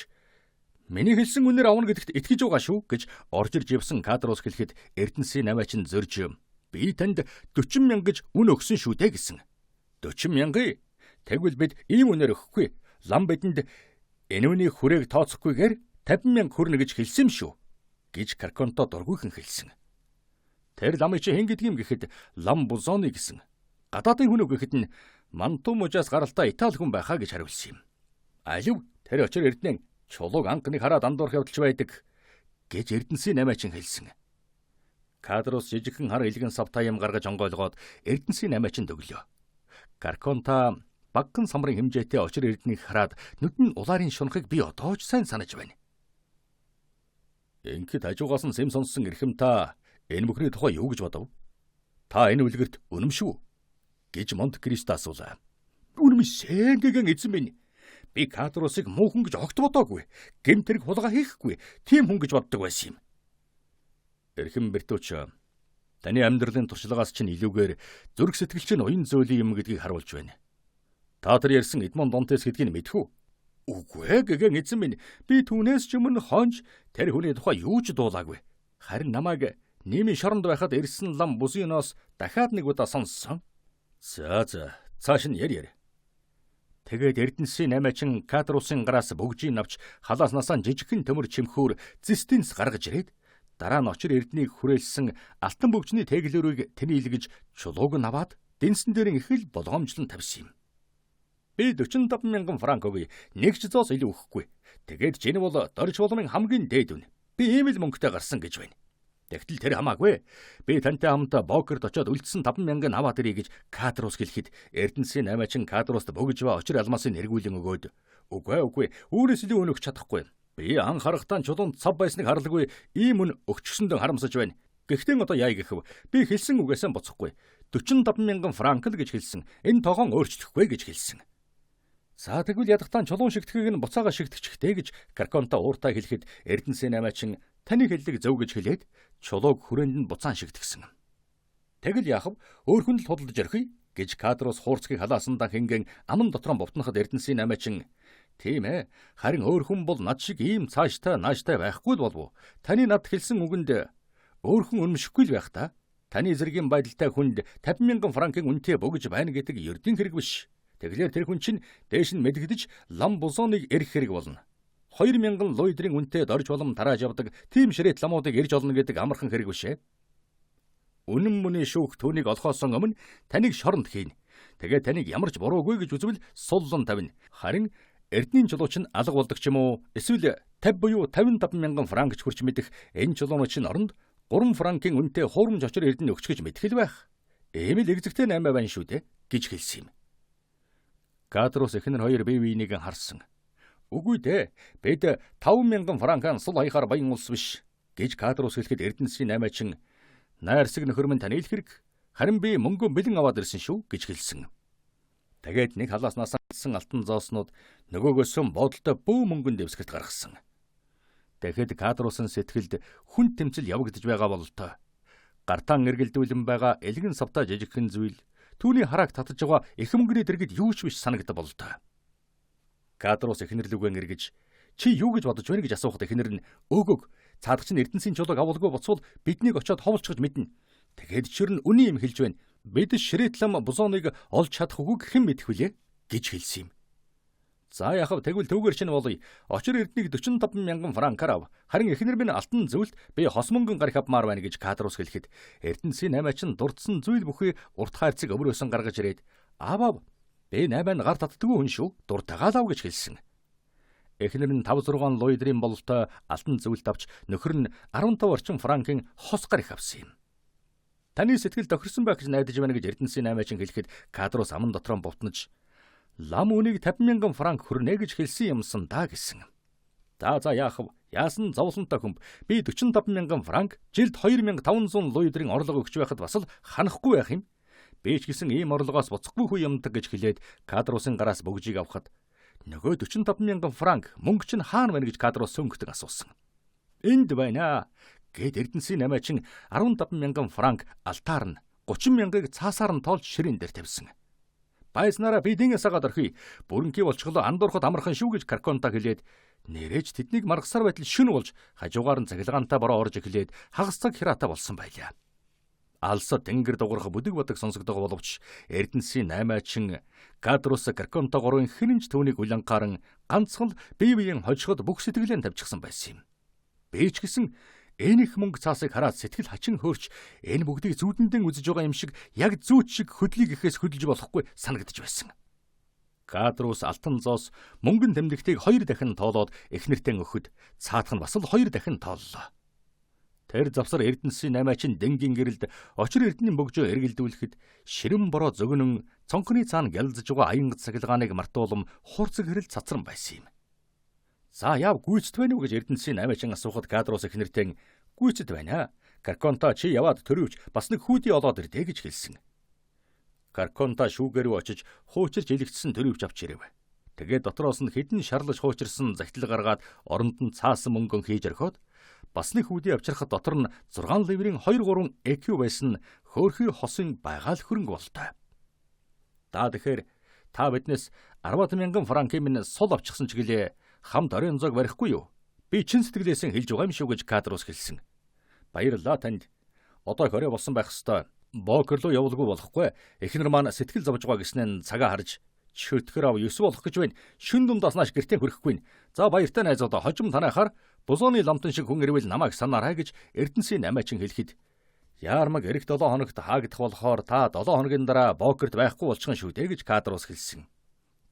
Speaker 1: миний хэлсэн үнээр авна гэдэгт итгэж байгаа шүү гэж орж ирж явсан Кадрус хэлэхэд Эрдэнэсийн намаачин зөрж би танд 40 мянга гэж үн өгсөн шүү дээ гэсэн. 40 мянга? Тэгвэл бид ийм үнээр өгөхгүй. Лам бидэнд энэ үний хүрээг тооцохгүйгээр 50 мянга хүрнэ гэж хэлсэн юм шүү гэж Карконто дургүйхэн хэлсэн. Тэр ламын чи хэн гэдэг юм гэхэд лам Бузоны гэсэн. Гадаадын хүн үү гэхэд нь Манту мужаас гаралтай Итали хүн байхаа гэж хариулсан юм. Алив тэр очир эрдэнэ чулууг анх нэг хараад андуурах явдалч байдаг гэж Эрдэнэсийн намаачин хэлсэн. Кадрус жижигхэн хар илгэн савтай юм гаргаж онгойлгоод Эрдэнэсийн намаачинд өглөө. Карконта багахан самрын хэмжээтэй очир эрднийг хараад нүд нь улаарын шунахыг би одоо ч сайн санаж байна. Ингээд хажуугаас нь сэм сонссон эрхэм та энэ бүхний тухай юу гэж бодов? Та энэ үлгэрт үнэмшив үү гэж Монте Кристо асуулаа. Үнэмшээ гэгэн эзэн минь. Би Кадрусыг муу хүн гэж огт бодоогүй. Гэмт хэрэг хулгай хийхгүй. Тийм хүн гэж боддог байсан юм. Эрхэм Бертуч, таны амьдралын туршлагаас чинь илүүгээр зүрх сэтгэл чинь уян зөөлөн юм гэдгийг харуулж байна. Та тэр ярьсан Эдмон Дантес гэдгийг мэдэх үү? Үгүй ээ гэгэн эзэн минь. Би түүнээс ч өмнө хонж тэр хүний тухай юу ч дуулаагүй. Харин намайг нийгмийн шоронд байхад ирсэн лам Бузиноос дахиад нэг удаа сонссон. За за цааш нь яр яр. Тэгээд Эрдэнэсийн намаачин Кадрусын гараас бөгжийг авч халааснасаа жижигхэн төмөр чимхүүр зэстэнс гаргаж ирээд дараа нь очир эрднийг хүрээлсэн алтан бөгжний тэглэрийг тэнийлгэж чулууг нь аваад дэнсэн дээр их л болгоомжлон тавьсан юм. Би 45 мянган франк өгье. Нэг ч зоос илүү өгөхгүй. Тэгээд чинь бол дорж боломын хамгийн дээд үн. Би ийм л мөнгөтэй гарсан гэж байна. Тэгтэл тэр хамаагүй. Би тантай хамт Бокерт очиод үлдсэн 5 мянган аваад ирье гэж Кадрус хэлэхэд Эрдэнэсийн намаачин Кадруст бөгж ба очир алмасын эргүүлэн өгөөд үгүй үгүй үүнээс илүү үн өгч чадахгүй. Би ан харахтаа чулуунд цав байсныг харлгүй ийм үн өгчсөндөө харамсаж байна. Гэхдээ одоо яа гэхэв? Би хэлсэн үгээсээ буцахгүй. 45 мянган франк л гэж хэлсэн. Энэ тоогоон өөрчлөхгүй гэж хэлсэн. За тэгвэл ядахтаа чулуун шигтгэхийг нь буцаага шигтгэчихтэй гэж Карконта ууртаа хэлэхэд Эрдэнэсийн намаачин таны хэллэг зөв гэж хэлээд чулууг хүрээнд нь буцаан шигтгэсэн. Тэгэл яах вэ? Өөр хүн л худалдаж орхий гэж Кадрус хуурцгийг халаасан дан хингэн аман дотроо бовтноход Эрдэнэсийн намаачин тийм ээ. Харин өөр хүн бол над шиг ийм цааштай нааштай байхгүй л болов уу? Таны надад хэлсэн үгэнд өөр хүн үнэмшихгүй л байх та. Таны зэргийн байдалтай хүнд 50 мянган франкын үнэтэй бөгж байна гэдэг ердийн хэрэг биш. Тэгэлэр тэр хүн чинь дээш нь мэдэгдэж лам бузоныг эрх хэрэг болно. 2000 луйдрын үнэтэй дорж болом тарааж явдаг тийм ширээт ламуудыг эрж олно гэдэг амархан хэрэг биш ээ. Үнэн мөний шүүх түүнийг олохоос өмнө таныг шоронд хийнэ. Тэгээ таныг ямар ч буруугүй гэж үзвэл суллан тавина. Харин эрдний чулууч нь алга болдог ч юм уу эсвэл 50 буюу 55 мянган франк ч хүрч мэдэх энэ чулуунууд чинь оронд 3 франкын үнэтэй хуурамч очир эрдэнэ өгч гэж мэдэх л байх. Ийм л эгзэгтэй наймаа байна шүү дээ гэж хэлсэн юм. Кадрус эхнэр хоёр бие биенийг харсан. Үгүй дээ. Бид 5000 франкан сул хаяхаар баян улс биш гэж Кадрус хэлэхэд Эрдэнэсийн наймаачин найрсаг нөхөр минь таны л хэрэг. Харин би мөнгөө бэлэн аваад ирсэн шүү гэж хэлсэн. Тэгээд нэг халаас насаасан алтан зооснууд нөгөөгөөсөн бодолтой бөө мөнгөн дэвсгэрт гаргасан. Тэгэхэд Кадрусын сэтгэлд хүн тэмцэл явагдаж байгаа бололтой. Гартаан эргэлдүүлэн байгаа элгэн савтай жижигхэн зүйл түүний харааг татаж байгаа их мөнгөний дэргэд юу ч биш санагдав бололтой. Кадрус эхнэрлүүгэн эргэж чи юу гэж бодож байна гэж асуухад эхнэр нь өөгөөг цаадах чинь Эрдэнэсийн чулууг авалгүй буцвал биднийг очиод ховлцгож мэднэ. Тэгээд чир нь үний юм хэлж байна. Бид ширээтлам бузоныг олж чадах үгүйг хэн мэдэх вүлээ гэж хэлсэн юм. За яхав тэгвэл төвгөр чинь болъё. Очир эрднийг 45 мянган франкаар ав. Харин эхнэр минь алтан зүйлд би хос мөнгөн гарах авмаар байна гэж Кадрус хэлэхэд Эрдэнэсийн наймаачин дурдсан зүйл бүхий урт хайрцаг өврөөсөн гаргаж ирээд аав аав би наймаа нь гар татдаггүй хүн шүү. Дуртайгаа л ав гэж хэлсэн. Эхнэр нь 5 6 луйдрын бололтой алтан зүйлд авч нөхөр нь 15 орчим франкын хос гар их авсан юм. Таны сэтгэл тохирсон байх гэж найдаж байна гэж Эрдэнэсийн наймаачин хэлэхэд Кадрус аман дотроо бовтнож лам үнийг 50 мянган франк хүрнэ гэж хэлсэн юмсан да гэсэн. За яах вэ? Яасан зовлонтой хүмб. Би 45 мянган франк жилд 2500 луйдрын орлого өгч байхад бас л ханахгүй байх юм. Би ч гэсэн ийм орлогоос буцахгүй хүү юмдаг гэж хэлээд Кадрусын гараас бөгжийг авахад нөгөө 45 мянган франк мөнгө чинь хаана байна гэж Кадрус сөнгөтөн асуусан. Энд байна гэд Эрдэнэсийн намаачин 15 мянган франк алтаар нь 30 мянгыг цаасаар нь тоолж ширээн дээр тавьсан. Байснараа би дин асаагаад орхий. Бүрэнхий болчихлоо андуурхад амархан шүү гэж Карконта хэлээд нэрэж тэднийг маргасаар байтал шүн болж хажуугаар нь цахилгаантай бороо орж эхлээд хагас цаг хираатай болсон байлаа. Алса тэнгэр дугарах бүдэг бодог сонсогдох боловч Эрдэнэсийн наймаачин Кадрус Карконта гурвын хинэнч түүнийг уланхааран ганцхан л бие биеийн хожиход бүх сэтгэлээ тавьчихсан байсан юм. Би ч гэсэн энэ их мөнгө цаасыг хараад сэтгэл хачин хөөрч энэ бүгдийг зүүдэндэн үзэж байгаа юм шиг яг зүүт шиг хөдлийг гэхээс хөдөлж болохгүй санагдаж байсан. Кадрус алтан зоос мөнгөн тэмдэгтийг 2 дахин тоолоод эхнэртээ өгөхөд цаадах нь бас л 2 дахин тооллоо. Тэр завсар Эрдэнэсийн наймаачин дэнгийн гэрэлд очир эрдэнийн бөгжөө эргэлдүүлэхэд ширэн бороо зөгнөн цонхны цаана гялзаж байгаа аянга цахилгааныг мартуулам хурцаг хэрэл цацран байсан юм. За яав гүйцэд байна уу гэж Эрдэнэсийн наймаачин асуухад Кадрус эхнэртээ гүйцэд байна. Карконта чи яваад төрөвч бас нэг хүүдий олоод ирдэ гэж хэлсэн. Карконта шүүгээр рүү очиж хуучирч илэгдсэн төрөвч авч ирэв. Тэгээд дотроос нь хэдэн шарлаж хуучирсан захидал гаргаад оронд нь цаасан мөнгөн хийж орхиод бас нэг хүүдий авчрахад дотор нь 6 ливрийн 2 3 ЭК байсан хөөрхий хосын байгаал хөрөнгө болтой. Да тэгэхээр та биднээс 10 мянган франкын минь сул авчихсан ч гэлээ хамт оройн зог барихгүй юу? Би чин сэтгэлээсээ хэлж байгаа юм шүү гэж Кадрус хэлсэн. Баярлалаа танд. Одоо их орой болсон байх ёстой. Бокер руу явуулгүй болохгүй. Эхнэр маань сэтгэл зовж байгаа гэснээр цагаа харж чөтгөр ав 9 болох гэж байна. Шүн дундаас нааш гэртээ хүрэхгүй. За баяртай найзуудаа хожим танайхаар бузооны ламтан шиг хүн ирвэл намайг санаарай гэж Эрдэнэсийн намаачин хэлэхэд яармаг эрэх 7 хоногт хаагдах болохоор та 7 хоногийн дараа Бокерт байхгүй болчихно шүү дээ гэж Кадрус хэлсэн.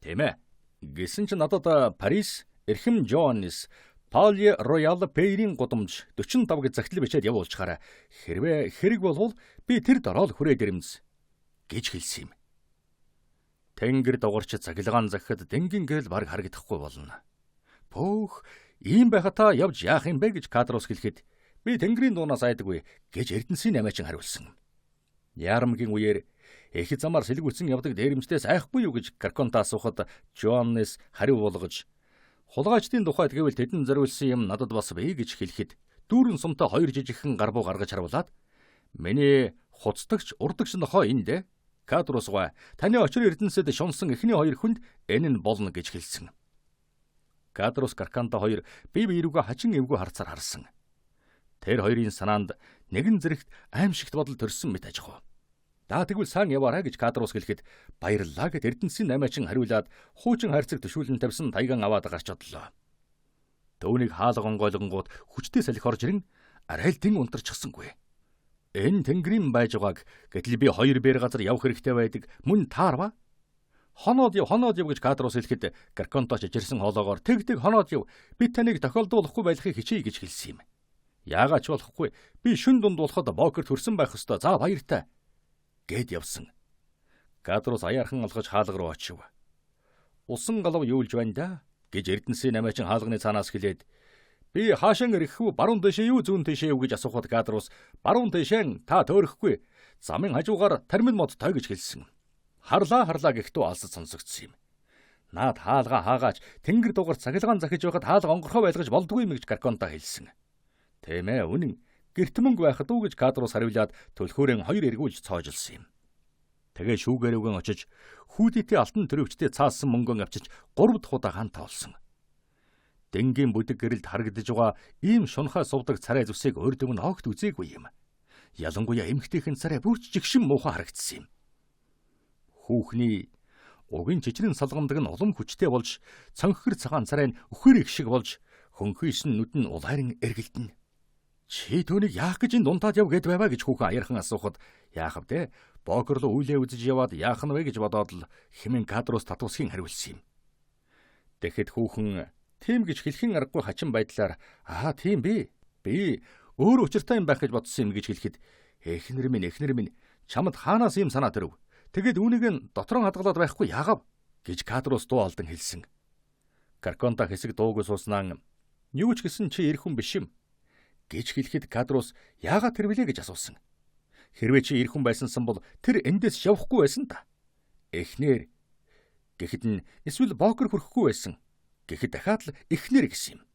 Speaker 1: Тийм ээ. Гэсэн чинь надад Парис Эрхэм Жонс Пали Роял Пейрийн гудамж 45 гэж захидал бичээд явуулчихаарай. Хэрвээ хэрэг болвол би тэр дороо л хүрээд ирэмз гэж хэлсэн юм. Тэнгэр дугарч цахилгаан захихад дэнгийн гэрэл бараг харагдахгүй болно. Пөөх ийм байхад та явж яах юм бэ гэж Кадрус хэлэхэд би тэнгэрийн дуунаас айдаггүй гэж Эрдэнэсийн намаачин хариулсан. Яармгийн үеэр Их замаар сэлгүүцэн явдаг дээрэмчдээс айхгүй юу гэж Гарконта асуухад Жоннес хариу болгож хулгайчдын тухайд гэвэл тэдэнд зориулсан юм надад бас бий гэж хэлэхэд дүүрэн сумтай хоёр жижигхэн гар буу гаргаж харуулад миний хуцдагч урдагч нохоо энд дээ. Кадрус гуай таны очир эрдэнэсэд шунсан эхний хоёр хүнд энэ нь болно гэж хэлсэн. Кадрус Гарканта хоёр бие бие рүүгээ хачин эвгүй харцаар харсан. Тэр хоёрын санаанд нэгэн зэрэгт аимшигт бодол төрсөн мэт аж ахуй. За тэгвэл сан яваарай гэж Кадрус хэлэхэд баярлалаа гэд Эрдэнэсийн намаачин хариулаад хуучин хайрцаг төшүүлэн тавьсан тайган аваад гарч одлоо. Төвнийг хаалга онгойлгонгууд хүчтэй салхи орж ирэн арай л дэн унтарчихсангүй. Энэ тэнгэрийн байж байгааг гэтэл би хоёр бээр газар явах хэрэгтэй байдаг мөн таарва. Хоноод яв, хоноод яв гэж Кадрус хэлэхэд Гарконточ жирсэн хоолоогоор тэг тэг хоноод яв. Би таныг тохиолдуулахгүй байлахыг хичээе гэж хэлсэн юм. Яагаад ч болохгүй. Би шүн дунд болоход бокер төрсөн байх ёстой. За баяртай гэд явсан. Кадрус аяархан алгаж хаалга руу очив. Усан галав юулж байна да гэж Эрдэнэсийн намаачин хаалганы цаанаас хэлээд би хаашаа ирэх вэ? Баруун тийшээ юу зүүн тийшээ юу гэж асуухад Кадрус баруун тийшээ та төөрөхгүй. Замын хажуугаар тармин модтой гэж хэлсэн. Харлаа харлаа гэх дуу алсад сонсогдсон юм. Наад хаалга хаагаач тэнгэр дугаар цахилгаан захиж байхад хаалга онгорхой байлгаж болдгүй юм гэж Гарконта хэлсэн. Тийм ээ үнэн гэрт мөнгө байхад уу гэж Кадрус хариулаад түлхүүрэн хоёр эргүүлж цоожилсан юм. Тэгээ шүүгээрүүгэн очиж хүүдийтэй алтан төрөвчтэй цаасан мөнгөн авчиж 3 дахь удагаан тоолсон. Дэнгийн бүдэг гэрэлд харагдаж байгаа ийм шунхаа сувдаг царай зүсийг урд өмнө огт үзээгүй юм. Ялангуяа эмэгтэйхэн царай бүрч жигшин муухай харагдсан юм. Хүүхний угийн чичрэн салгамдаг нь улам хүчтэй болж цонхгэр цагаан царай нь үхэр их шиг болж хөнхийсэн нүд нь улайран эргэлдэнэ. Чи түүнийг яах гэж энэ дунтаад яв гэд байваа гэж хүүхэн аярхан асуухад яах вэ? Бокерло үйлээ үзэж яваад яах нь вэ гэж бодоод л хэмээн Кадрус татвасхийн хариулсан юм. Тэгэхэд хүүхэн тийм гэж хэлхийн аргагүй хачин байдлаар аа тийм би өөр учиртай юм байх гэж бодсон юм гэж хэлэхэд эхнэр минь чамд хаанаас ийм санаа төрөв? Тэгээд үүнийг нь дотрон хадгалаад байхгүй яагав гэж Кадрус дуу алдан хэлсэн. Гарконта хэсэг дуугүй сууснаа юу ч гэсэн чи эр хүн биш юм гэж хэлэхэд Кадрус яагаад тэр вүлээ гэж асуусан. Хэрвээ чи эр хүн байсансан бол тэр эндээс явахгүй байсан та. Эхнэр гэхэд нь эсвэл бокер хөрөхгүй байсан. Гэхэд дахиад л эхнэр гэсэн юм.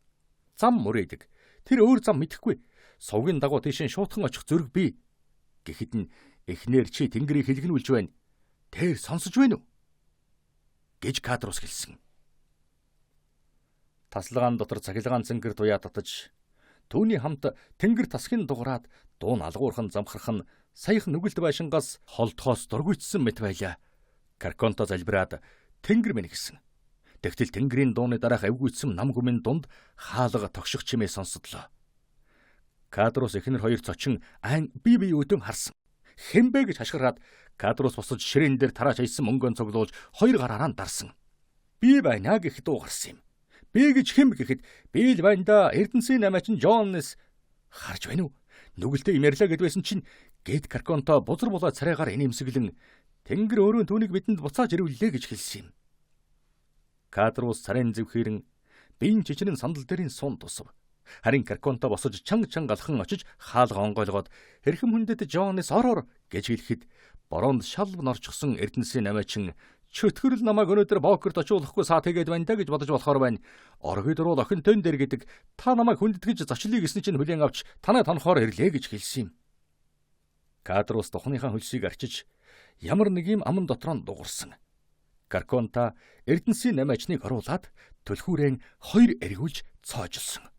Speaker 1: Зам мөрөөдөг. Тэр өөр зам мэдэхгүй. Сувгийн дагуу тийшээ шуутхан очих зөрг бий. Гэхэд нь эхнэр чи тэнгэрийг хэлгэнүүлж байна. Тэр сонсож байна уу? гэж Кадрус хэлсэн. Тасалгаан дотор цахилгаан цэнгэр туяа татаж түүний хамт тэнгэр тасхийн дуграад дуун алгуурхан замхархан саяхан нүгэлт байшингаас холдохоос дургуйтсан мэт байлаа. Карконто залбираад тэнгэр минь гэсэн. Тэгтэл тэнгэрийн дууны дараах эвгүйцсэн нам гүмэн дунд хаалга тогших чимээ сонсодлоо. Кадрус эхнэр хоёр цочин айн бие бие өдөн харсан. Хэмбэ гэж хашгираад Кадрус босож ширээн дээр тарааж аясан мөнгөн цуглуулж хоёр гараараа дарсан. Би байна гэх дуу гарсан юм. Би гэж хэм гэхэд би л байна да. Эрдэнэсийн намаачин Джоннес харж байна уу? Нүгэлтэй юм ярьлаа гэд байсан чинь гэд Карконто бузар булаа царайгаар инээмсэглэн тэнгэр өөрөө түүнийг бидэнд буцааж ирүүллээ гэж хэлсэн юм. Кадрус царайн зэвхэрэн биеийн чичрэн сандал дээрийн сун тусав. Харин Карконто босож чанга чанга алхан очиж хаалга онгойлгоод хэрхэм хүндэт Джоннес ороор гэж хэлэхэд бороонд шалв норчсон Эрдэнэсийн намаачин чөтгөрл намайг өнөөдөр бокерт очиулахгүй саа тэгээд байна да гэж бодож болохоор байна. Оргид руу охин төн дээр гэдэг та намайг хүндэтгэж зочлыг гэсэн чинь хүлээн авч танай тонхоор ирлээ гэж хэлсэн юм. Кадрус тухныхаа хөлсийг арчиж ямар нэг юм аман дотроо дуурсан. Гарконта Эрдэнэсийн намаачныг оруулаад түлхүүрэн хоёр эргүүлж цоожилсон.